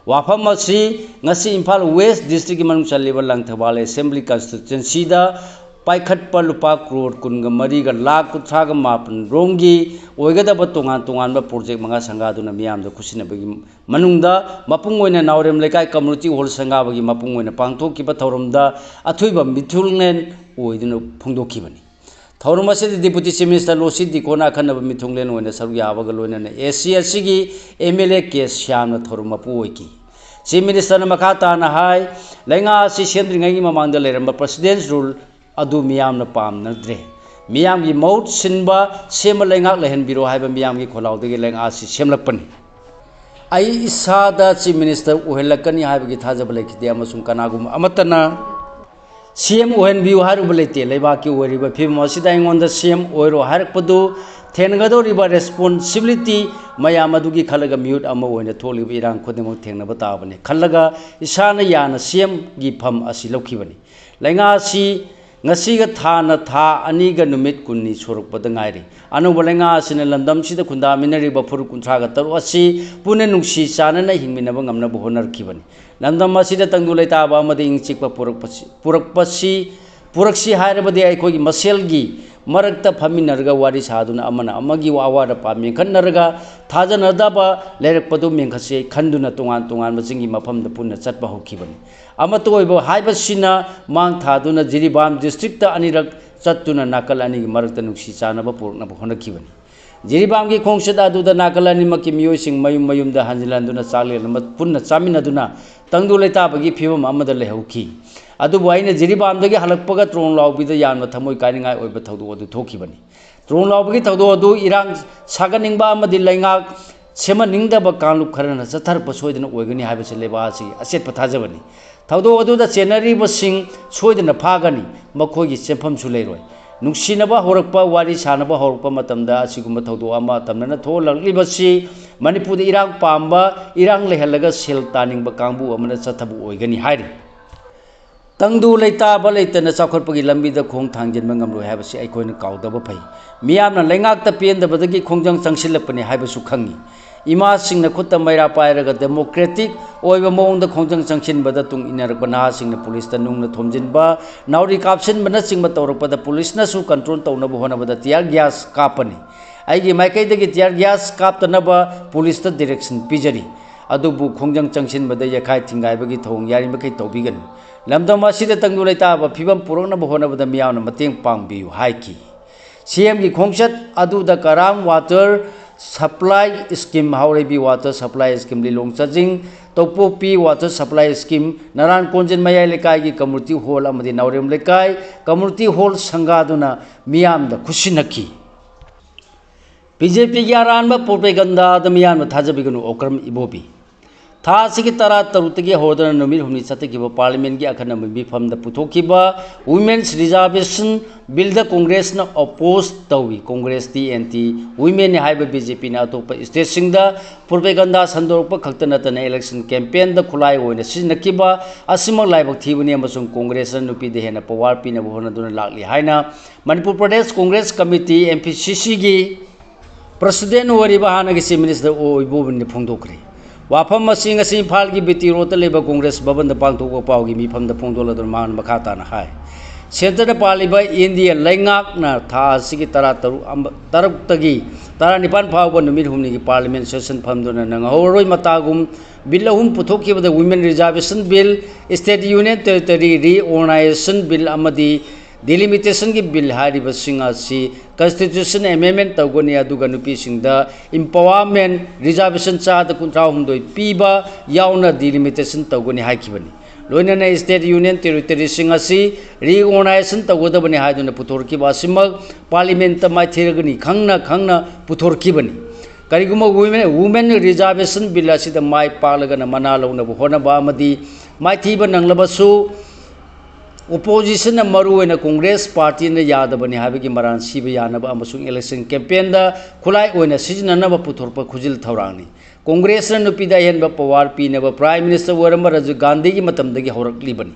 ꯋꯥꯐꯝ ꯑꯁꯤ ꯉꯁꯤ ꯏꯝꯐꯥꯜ West Districtꯀꯤ ꯃꯅꯨꯡ ꯆꯜꯂꯤꯕ ꯂꯪꯊꯕꯥꯜ Assembly Constituencyꯗ ꯄꯥꯏꯈꯠꯄ ꯂꯨꯄꯥ ꯀ꯭ꯔꯣꯔ ꯀꯨꯟꯒ ꯃꯔꯤꯒ ꯂꯥꯈ ꯀꯨꯟꯊ꯭ꯔꯥꯒ ꯃꯥꯄꯟ ꯔꯣꯝꯒꯤ ꯑꯣꯏꯒꯗꯕ ꯇꯣꯉꯥꯟ ꯇꯣꯉꯥꯟꯕ project ꯃꯉꯥ ꯁꯪꯒꯥꯗꯨꯅ ꯃꯤꯌꯥꯝꯗ ꯈꯨꯠꯁꯤꯟꯅꯕꯒꯤ ꯃꯅꯨꯡꯗ ꯃꯄꯨꯡ ꯑꯣꯏꯅ ꯅꯥꯎꯔꯦꯝ ꯂꯩꯀꯥꯏ Community Hall ꯁꯪꯒꯥꯕꯒꯤ ꯃꯄꯨꯡ ꯑꯣꯏꯅ ꯄꯥꯡꯊꯣꯛꯈꯤꯕ ꯊꯧꯔꯝꯗ ꯑꯊꯣꯏꯕ ꯃꯤꯊꯨꯡꯂꯦꯟ ꯑꯣꯏꯗꯨꯅ ꯐꯣꯡꯗꯣꯛꯈꯤꯕꯅꯤ꯫ ꯊꯧꯔꯝ ꯑꯁꯤꯗ Deputy Chief Minister ꯂꯣꯁꯤ ꯗꯤꯀꯣꯅ ꯑꯈꯟꯅꯕ ꯃꯤꯊꯨꯡꯂꯦꯟ ꯑꯣꯏꯅ ꯁꯔꯨꯛ ꯌꯥꯕꯒ ꯂꯣꯏꯅꯅ AC ꯑꯁꯤꯒꯤ MLA ꯀꯦ ꯁ꯭ꯌꯥꯝꯅ ꯊꯧꯔꯝ ꯃꯄꯨ ꯑꯣꯏꯈꯤ꯫ Chief Ministerꯅ ꯃꯈꯥ ꯇꯥꯅ ꯍꯥꯏ, ꯂꯩꯉꯥꯛ ꯑꯁꯤ ꯁꯦꯝꯗ꯭ꯔꯤꯉꯩꯒꯤ ꯃꯃꯥꯡꯗ ꯂꯩꯔꯝꯕ President's Rule ꯑꯗꯨ ꯃꯤꯌꯥꯝꯅ ꯄꯥꯝꯅꯗ꯭ꯔꯦ꯫ ꯃꯤꯌꯥꯝꯒꯤ ꯃꯍꯨꯠ ꯁꯤꯟꯕ ꯁꯦꯝꯕ ꯂꯩꯉꯥꯛ ꯂꯩꯍꯟꯕꯤꯔꯣ ꯍꯥꯏꯕ ꯃꯤꯌꯥꯝꯒꯤ ꯈꯣꯜꯂꯥꯎꯗꯒꯤ ꯂꯩꯉꯥꯛ ꯑꯁꯤ ꯁꯦꯝꯂꯛꯄꯅꯤ꯫ ꯑꯩ ꯏꯁꯥꯗ Chief Minister ꯑꯣꯏꯍꯜꯂꯛꯀꯅꯤ ꯍꯥꯏꯕꯒꯤ ꯊꯥꯖꯕ ꯂꯩꯈꯤꯗꯦ ꯑꯃꯁꯨꯡ ꯀꯅꯥꯒꯨꯝꯕ ꯑꯃꯠꯇꯅ CM ꯑꯣꯏꯍꯟꯕꯤꯌꯨ ꯍꯥꯏꯔꯨꯕ ꯂꯩꯇꯦ꯫ ꯂꯩꯕꯥꯛꯀꯤ ꯑꯣꯏꯔꯤꯕ ꯐꯤꯕꯝ ꯑꯁꯤꯗ ꯑꯩꯉꯣꯟꯗ CM ꯑꯣꯏꯔꯣ ꯍꯥꯏꯔꯛꯄꯗꯨ ꯊꯦꯡꯅꯒꯗꯧꯔꯤꯕ responsibility ꯃꯌꯥꯝ ꯑꯗꯨꯒꯤ ꯈꯜꯂꯒ ꯃꯤꯍꯨꯠ ꯑꯃ ꯑꯣꯏꯅ ꯊꯣꯛꯂꯤꯕ ꯏꯔꯥꯡ ꯈꯨꯗꯤꯡꯃꯛ ꯊꯦꯡꯅꯕ ꯇꯥꯕꯅꯤ ꯈꯜꯂꯒ ꯏꯁꯥꯅ ꯌꯥꯅ CMꯒꯤ ꯐꯝ ꯑꯁꯤ ꯂꯧꯈꯤꯕꯅꯤ꯫ ꯂꯩꯉꯥꯛ ꯑꯁꯤ ꯉꯁꯤꯒ ꯊꯥꯅ ꯊꯥ ꯑꯅꯤꯒ ꯅꯨꯃꯤꯠ ꯀꯨꯟꯅꯤ ꯁꯨꯔꯛꯄꯗ ꯉꯥꯏꯔꯤ꯫ ꯑꯅꯧꯕ ꯂꯩꯉꯥꯛ ꯑꯁꯤꯅ ꯂꯝꯗꯝꯁꯤꯗ ꯈꯨꯟꯗꯥꯃꯤꯟꯅꯔꯤꯕ ꯐꯨꯔꯨꯞ ꯀꯨꯟꯊ꯭ꯔꯥꯒ ꯇꯔꯨꯛ ꯑꯁꯤ ꯄꯨꯟꯅ ꯅꯨꯡꯁꯤ ꯆꯥꯟꯅꯅ ꯍꯤꯡꯃꯤꯟꯅꯕ ꯉꯝꯅꯕ ꯍꯣꯠꯅꯔꯛꯈꯤꯕꯅꯤ꯫ ꯂꯝꯗꯝ ꯑꯁꯤꯗ ꯇꯪꯗꯨ ꯂꯩꯇꯥꯕ ꯑꯃꯗꯤ ꯏꯪ ꯆꯤꯛꯄ ꯄꯨꯔꯛꯄꯁꯤ, ꯄꯨꯔꯛꯄꯁꯤ, ꯄꯨꯔꯛꯁꯤ ꯍꯥꯏꯔꯕꯗꯤ ꯑꯩꯈꯣꯏꯒꯤ ꯃꯁꯦꯜꯒꯤ ꯃꯔꯛꯇ ꯐꯝꯃꯤꯟꯅꯔꯒ ꯋꯥꯔꯤ ꯁꯥꯗꯨꯅ ꯑꯃꯅ ꯑꯃꯒꯤ ꯑꯋꯥꯠ ꯑꯄꯥ ꯃꯦꯟꯈꯠꯅꯔꯒ ꯊꯥꯖꯅꯗꯕ ꯂꯩꯔꯛꯄꯗꯨ ꯃꯦꯟꯈꯠꯁꯤ ꯈꯟꯗꯨꯅ ꯇꯣꯉꯥꯟ ꯇꯣꯉꯥꯟꯕꯁꯤꯡꯒꯤ ꯃꯐꯝꯗ ꯄꯨꯟꯅ ꯆꯠꯄ ꯍꯧꯈꯤꯕꯅꯤ꯫ ꯑꯃꯠꯇ ꯑꯣꯏꯕ ꯍꯥꯏꯕꯁꯤꯅ ꯃꯥꯡ ꯊꯥꯗꯨꯅ ꯖꯤꯔꯤꯕꯥꯝ districtꯇ ꯑꯅꯤꯔꯛ ꯆꯠꯇꯨꯅ ꯅꯥꯀꯜ ꯑꯅꯤꯒꯤ ꯃꯔꯛꯇ ꯅꯨꯡꯁꯤ ꯆꯥꯟꯅꯕ ꯄꯨꯔꯛꯅꯕ ꯍꯣꯠꯅꯈꯤꯕꯅꯤ꯫ ꯖꯤꯔꯤꯕꯥꯝꯒꯤ ꯈꯣꯡꯆꯠ ꯑꯗꯨꯗ ꯅꯥꯀꯜ ꯑꯅꯤꯃꯛꯀꯤ ꯃꯤꯑꯣꯏꯁꯤꯡ ꯃꯌꯨꯝ ꯃꯌꯨꯝꯗ ꯍꯟꯖꯤꯜꯍꯟꯗꯨꯅ ꯆꯥꯛꯂꯦꯟ ꯑꯃ ꯄꯨꯟꯅ ꯆꯥꯃꯤꯟꯅꯗꯨꯅ ꯇꯪꯗꯨ ꯂꯩꯇꯥꯕꯒꯤ ꯐꯤꯕꯝ ꯑꯃꯗ ꯂꯩꯍꯧꯈꯤ꯫ ꯑꯗꯨꯕꯨ ꯑꯩꯅ ꯖꯤꯔꯤꯕꯥꯝꯗꯒꯤ ꯍꯜꯂꯛꯄꯒ ꯇ꯭ꯔꯣꯡ ꯂꯥꯎꯕꯤꯗ ꯌꯥꯝꯅ ꯊꯃꯣꯏ ꯀꯥꯏꯅꯤꯡꯉꯥꯏ ꯑꯣꯏꯕ ꯊꯧꯗꯣꯛ ꯑꯗꯨ ꯊꯣꯛꯈꯤꯕꯅꯤ꯫ ꯇ꯭ꯔꯣꯡ ꯂꯥꯎꯕꯒꯤ ꯊꯧꯗꯣꯛ ꯑꯗꯨ ꯏꯔꯥꯡ ꯁꯥꯒꯠꯅꯤꯡꯕ ꯑꯃꯗꯤ ꯂꯩꯉꯥꯛ ꯁꯦꯝꯍꯟꯅꯤꯡꯗꯕ ꯀꯥꯡꯂꯨꯞ ꯈꯔꯅ ꯆꯠꯊꯔꯛꯄ ꯁꯣꯏꯗꯅ ꯑꯣꯏꯒꯅꯤ ꯍꯥꯏꯕꯁꯤ ꯂꯩꯕꯥꯛ ꯑꯁꯤꯒꯤ ꯑꯆꯦꯠꯄ ꯊꯥꯖꯕꯅꯤ꯫ ꯊꯧꯗꯣꯛ ꯑꯗꯨꯗ ꯆꯦꯟꯅꯔꯤꯕꯁꯤꯡ ꯁꯣꯏꯗꯅ ꯐꯥꯒꯅꯤ, ꯃꯈꯣꯏꯒꯤ ꯆꯦꯟꯐꯝꯁꯨ ꯂꯩꯔꯣꯏ꯫ ꯅꯨꯡꯁꯤꯅꯕ ꯍꯧꯔꯛꯄ, ꯋꯥꯔꯤ ꯁꯥꯟꯅꯕ ꯍꯧꯔꯛꯄ ꯃꯇꯝꯗ ꯑꯁꯤꯒꯨꯝꯕ ꯊꯧꯗꯣꯛ ꯑꯃ ꯇꯝꯅꯅ ꯊꯣꯛꯍꯜꯂꯛꯂꯤꯕꯁꯤ ꯃꯅꯤꯄꯨꯔꯗ ꯏꯔꯥꯡ ꯄꯥꯝꯕ, ꯏꯔꯥꯡ ꯂꯩꯍꯜꯂꯒ ꯁꯦꯜ ꯇꯥꯅꯤꯡꯕ ꯀꯥꯡꯕꯨ ꯑꯃꯅ ꯆꯠꯊꯕ ꯑꯣꯏꯒꯅꯤ ꯍꯥꯏꯔꯤ꯫ ꯇꯪꯗꯨ ꯂꯩꯇꯥꯕ ꯂꯩꯇꯅ ꯆꯥꯎꯈꯠꯄꯒꯤ ꯂꯝꯕꯤꯗ ꯈꯣꯡ ꯊꯥꯡꯖꯤꯟꯕ ꯉꯝꯂꯣꯏ ꯍꯥꯏꯕꯁꯤ ꯑꯩꯈꯣꯏꯅ ꯀꯥꯎꯗꯕ ꯐꯩ꯫ ꯃꯤꯌꯥꯝꯅ ꯂꯩꯉꯥꯛꯇ ꯄꯦꯟꯗꯕꯗꯒꯤ ꯈꯣꯡꯖꯪ ꯆꯪꯁꯤꯜꯂꯛꯄꯅꯤ ꯍꯥꯏꯕꯁꯨ ꯈꯪꯏ꯫ ꯏꯃꯥꯁꯤꯡꯅ ꯈꯨꯠꯇ ꯃꯩꯔꯥ ꯄꯥꯏꯔꯒ democratic ꯑꯣꯏꯕ ꯃꯑꯣꯡꯗ ꯈꯣꯡꯖꯪ ꯆꯪꯁꯤꯟꯕꯗ ꯇꯨꯡ ꯏꯟꯅꯔꯛꯄ ꯅꯍꯥꯁꯤꯡꯅ ꯄꯨꯂꯤꯁꯇ ꯅꯨꯡꯅ ꯊꯣꯝꯖꯤꯟꯕ, ꯅꯥꯎꯔꯤ ꯀꯥꯞꯁꯤꯟꯕꯅꯆꯤꯡꯕ ꯇꯧꯔꯛꯄꯗ ꯄꯨꯂꯤꯁꯅꯁꯨ control ꯇꯧꯅꯕ ꯍꯣꯠꯅꯕꯗ tear gas ꯀꯥꯞꯄꯅꯤ꯫ ꯑꯩꯒꯤ ꯃꯥꯏꯀꯩꯗꯒꯤ tear gas ꯀꯥꯞꯇꯅꯕ ꯄꯨꯂꯤꯁꯇ direction ꯄꯤꯖꯔꯤ꯫ ꯑꯗꯨꯕꯨ ꯈꯣꯡꯖꯪ ꯆꯪꯁꯤꯟꯕꯗ ꯌꯩꯈꯥꯏ ꯊꯤꯡꯒꯥꯏꯕꯒꯤ ꯊꯧꯑꯣꯡ ꯌꯥꯔꯤꯃꯈꯩ ꯇꯧꯕꯤꯒꯅꯨ꯫ ꯂꯝꯗꯝ ꯑꯁꯤꯗ ꯇꯪꯗꯨ ꯂꯩꯇꯥꯕ ꯐꯤꯕꯝ ꯄꯨꯔꯛꯅꯕ ꯍꯣꯠꯅꯕꯗ ꯃꯤꯌꯥꯝꯅ ꯃꯇꯦꯡ ꯄꯥꯡꯕꯤꯌꯨ ꯍꯥꯏꯈꯤ꯫ ꯁꯤ ꯑꯦꯝꯒꯤ ꯈꯣꯡꯆꯠ ꯑꯗꯨꯗ ꯀꯔꯥꯝ water supply scheme, ꯍꯥꯎꯔꯩꯕꯤ water supply scheme, ꯂꯤꯂꯣꯡ ꯆꯥꯖꯤꯡ ꯇꯧꯄꯣꯛꯄꯤ water supply scheme, ꯅꯔꯥꯟ ꯀꯣꯟꯖꯤꯟ ꯃꯌꯥꯏ ꯂꯩꯀꯥꯏꯒꯤ community hall ꯑꯃꯗꯤ ꯅꯥꯎꯔꯦꯝ ꯂꯩꯀꯥꯏ community hall ꯁꯪꯒꯥꯗꯨꯅ ꯃꯤꯌꯥꯝꯗ ꯈꯨꯠꯁꯤꯟꯅꯈꯤ꯫ ꯕꯤ ꯖꯦ ꯄꯤꯒꯤ ꯑꯔꯥꯟꯕ propagandaꯗ ꯃꯤꯌꯥꯝꯅ ꯊꯥꯖꯕꯤꯒꯅꯨ, ꯑꯣꯀ꯭ꯔꯝ ꯏꯕꯣꯕꯤ꯫ ꯊꯥ ꯑꯁꯤꯒꯤ ꯇꯔꯥ ꯇꯔꯨꯛꯇꯒꯤ ꯍꯧꯔꯗꯨꯅ ꯅꯨꯃꯤꯠ ꯍꯨꯝꯅꯤ ꯆꯠꯊꯈꯤꯕ Parliamentꯀꯤ ꯑꯈꯟꯅꯕ ꯃꯤꯐꯝꯗ ꯄꯨꯊꯣꯛꯈꯤꯕ Women's Reservation Billꯗ Congressꯅ oppose ꯇꯧꯏ꯫ Congressꯇꯤ anti womenꯅꯤ ꯍꯥꯏꯕ ꯕꯤ ꯖꯦ ꯄꯤꯅ ꯑꯇꯣꯞꯄ stateꯁꯤꯡꯗ propaganda ꯁꯟꯗꯣꯔꯛꯄ ꯈꯛꯇ ꯅꯠꯇꯅ election campaignꯗ ꯈꯨꯠꯂꯥꯏ ꯑꯣꯏꯅ ꯁꯤꯖꯤꯟꯅꯈꯤꯕ ꯑꯁꯤꯃꯛ ꯂꯥꯏꯕꯛ ꯊꯤꯕꯅꯤ ꯑꯃꯁꯨꯡ Congressꯅ ꯅꯨꯄꯤꯗ ꯍꯦꯟꯅ power ꯄꯤꯅꯕ ꯍꯣꯠꯅꯗꯨꯅ ꯂꯥꯛꯂꯤ ꯍꯥꯏꯅ Manipur Pradesh Congress committee, M P C Cꯒꯤ president ꯑꯣꯏꯔꯤꯕ ꯍꯥꯟꯅꯒꯤ Chief Minister ꯑꯣ ꯏꯕꯣꯕꯤꯅ ꯐꯣꯡꯗꯣꯛꯈ꯭ꯔꯦ꯫ ꯋꯥꯐꯝ ꯑꯁꯤ ꯉꯁꯤ ꯏꯝꯐꯥꯜꯒꯤ ꯕꯤ ꯇꯤ ꯔꯣꯗꯇ ꯂꯩꯕ ꯀꯣꯡꯒ꯭ꯔꯦꯁ ꯚꯕꯟꯗ ꯄꯥꯡꯊꯣꯛꯄ ꯄꯥꯎꯒꯤ ꯃꯤꯐꯝꯗ ꯐꯣꯡꯗꯣꯛꯂꯗꯨꯅ ꯃꯍꯥꯛꯅ ꯃꯈꯥ ꯇꯥꯅ ꯍꯥꯏ, Centreꯗ ꯄꯥꯜꯂꯤꯕ N D A ꯂꯩꯉꯥꯛꯅ ꯊꯥ ꯑꯁꯤꯒꯤ ꯇꯔꯥ ꯇꯔꯨꯛ ꯑꯃ, ꯇꯔꯨꯛꯇꯒꯤ ꯇꯔꯥꯅꯤꯄꯥꯟ ꯐꯥꯎꯕ ꯅꯨꯃꯤꯠ ꯍꯨꯝꯅꯤꯒꯤ Parliament session ꯐꯝꯗꯨꯅ ꯅꯪꯍꯧꯔꯔꯣꯏ ꯃꯇꯥꯒꯨꯝ Bill ꯑꯍꯨꯝ ꯄꯨꯊꯣꯛꯈꯤꯕꯗ Women Reservation Bill, State Union Territory Reorganization Bill ꯑꯃꯗꯤ Delimitationꯒꯤ Bill ꯍꯥꯏꯔꯤꯕꯁꯤꯡ ꯑꯁꯤ Constitution amendment ꯇꯧꯒꯅꯤ, ꯑꯗꯨꯒ ꯅꯨꯄꯤꯁꯤꯡꯗ empowerment, reservation ꯆꯥꯗ ꯀꯨꯟꯊ꯭ꯔꯥ ꯍꯨꯝꯗꯣꯏ ꯄꯤꯕ ꯌꯥꯎꯅ delimitation ꯇꯧꯒꯅꯤ ꯍꯥꯏꯈꯤꯕꯅꯤ꯫ ꯂꯣꯏꯅꯅ State Union Territoryꯁꯤꯡ ꯑꯁꯤ reorganization ꯇꯧꯒꯗꯕꯅꯤ ꯍꯥꯏꯗꯨꯅ ꯄꯨꯊꯣꯔꯛꯈꯤꯕ ꯑꯁꯤꯃꯛ Parliamentꯇ ꯃꯥꯏꯊꯤꯔꯒꯅꯤ ꯈꯪꯅ ꯈꯪꯅ ꯄꯨꯊꯣꯔꯛꯈꯤꯕꯅꯤ꯫ ꯀꯔꯤꯒꯨꯝꯕ Women, Women Reservation Bill ꯑꯁꯤꯗ ꯃꯥꯏ ꯄꯥꯛꯂꯒꯅ ꯃꯅꯥ ꯂꯧꯅꯕ ꯍꯣꯠꯅꯕ ꯑꯃꯗꯤ ꯃꯥꯏꯊꯤꯕ ꯅꯪꯂꯕꯁꯨ Oppositionꯅ ꯃꯔꯨꯑꯣꯏꯅ Congress partyꯅ ꯌꯥꯗꯕꯅꯤ ꯍꯥꯏꯕꯒꯤ ꯃꯔꯥꯜ ꯁꯤꯕ ꯌꯥꯅꯕ ꯑꯃꯁꯨꯡ election campaignꯗ ꯈꯨꯠꯂꯥꯏ ꯑꯣꯏꯅ ꯁꯤꯖꯤꯟꯅꯅꯕ ꯄꯨꯊꯣꯔꯛꯄ ꯈꯨꯖꯤꯜ ꯊꯧꯔꯥꯡꯅꯤ꯫ Congressꯅ ꯅꯨꯄꯤꯗ ꯑꯍꯦꯟꯕ power ꯄꯤꯅꯕ Prime Minister ꯑꯣꯏꯔꯝꯕ ꯔꯥꯖꯤꯕ ꯒꯥꯟꯙꯤꯒꯤ ꯃꯇꯝꯗꯒꯤ ꯍꯧꯔꯛꯂꯤꯕꯅꯤ꯫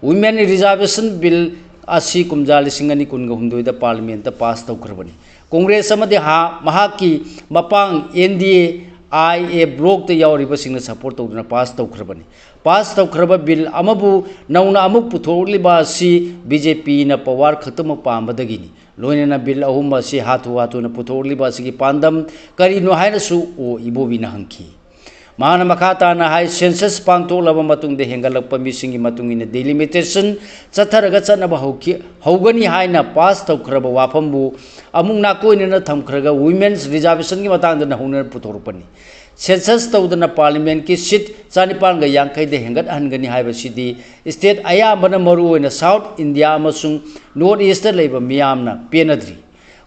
Women Reservation Bill ꯑꯁꯤ ꯀꯨꯝꯖꯥ ꯂꯤꯁꯤꯡ ꯑꯅꯤ ꯀꯨꯟꯒ ꯍꯨꯝꯗꯣꯏꯗ Parliamentꯇ pass ꯇꯧꯈ꯭ꯔꯕꯅꯤ꯫ Congress ꯑꯃꯗꯤ ꯍꯥ-, ꯃꯍꯥꯛꯀꯤ ꯃꯄꯥꯡ N D A I A blockꯇ ꯌꯥꯎꯔꯤꯕꯁꯤꯡꯅ support ꯇꯧꯗꯨꯅ pass ꯇꯧꯈ꯭ꯔꯕꯅꯤ꯫ Pass ꯇꯧꯈ꯭ꯔꯕ bill ꯑꯃꯕꯨ ꯅꯧꯅ ꯑꯃꯨꯛ ꯄꯨꯊꯣꯛꯂꯤꯕ ꯑꯁꯤ B J Pꯅ power ꯈꯛꯇꯃꯛ ꯄꯥꯝꯕꯗꯒꯤꯅꯤ꯫ ꯂꯣꯏꯅꯅ bill ꯑꯍꯨꯝ ꯑꯁꯤ ꯍꯥꯊꯨ ꯍꯥꯊꯨꯅ ꯄꯨꯊꯣꯛꯂꯤꯕ ꯑꯁꯤꯒꯤ ꯄꯥꯟꯗꯝ ꯀꯔꯤꯅꯣ ꯍꯥꯏꯅꯁꯨ ꯑꯣ ꯏꯕꯣꯕꯤꯅ ꯍꯪꯈꯤ꯫ ꯃꯍꯥꯛꯅ ꯃꯈꯥ ꯇꯥꯅ ꯍꯥꯏ, census ꯄꯥꯡꯊꯣꯛꯂꯕ ꯃꯇꯨꯡꯗ ꯍꯦꯟꯒꯠꯂꯛꯄ ꯃꯤꯁꯤꯡꯒꯤ ꯃꯇꯨꯡ ꯏꯟꯅ delimitation ꯆꯠꯊꯔꯒ ꯆꯠꯅꯕ ꯍꯧꯈꯤ, ꯍꯧꯒꯅꯤ ꯍꯥꯏꯅ pass ꯇꯧꯈ꯭ꯔꯕ ꯋꯥꯐꯝꯕꯨ ꯑꯃꯨꯛ ꯅꯥꯀꯣꯏꯅꯅ ꯊꯝꯈ꯭ꯔꯒ Women's Reservationꯒꯤ ꯃꯇꯥꯡꯗ ꯅꯧꯍꯧꯅꯅ ꯄꯨꯊꯣꯔꯛꯄꯅꯤ꯫ Census ꯇꯧꯗꯅ Parliamentꯀꯤ seat ꯆꯥꯅꯤꯄꯥꯟꯒ ꯌꯥꯡꯈꯩꯗ ꯍꯦꯟꯒꯠꯍꯟꯒꯅꯤ ꯍꯥꯏꯕꯁꯤꯗꯤ state ꯑꯌꯥꯝꯕꯅ, ꯃꯔꯨꯑꯣꯏꯅ South India ꯑꯃꯁꯨꯡ North Eastꯇ ꯂꯩꯕ ꯃꯤꯌꯥꯝꯅ ꯄꯦꯟꯅꯗ꯭ꯔꯤ꯫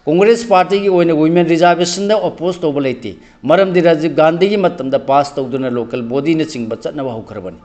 Congress partyꯒꯤ ꯑꯣꯏꯅ Women Reservationꯗ oppose ꯇꯧꯕ ꯂꯩꯇꯦ, ꯃꯔꯝꯗꯤ ꯔꯥꯖꯤꯕ ꯒꯥꯟꯙꯤꯒꯤ ꯃꯇꯝꯗ pass ꯇꯧꯗꯨꯅ local bodyꯅꯆꯤꯡꯕ ꯆꯠꯅꯕ ꯍꯧꯈ꯭ꯔꯕꯅꯤ꯫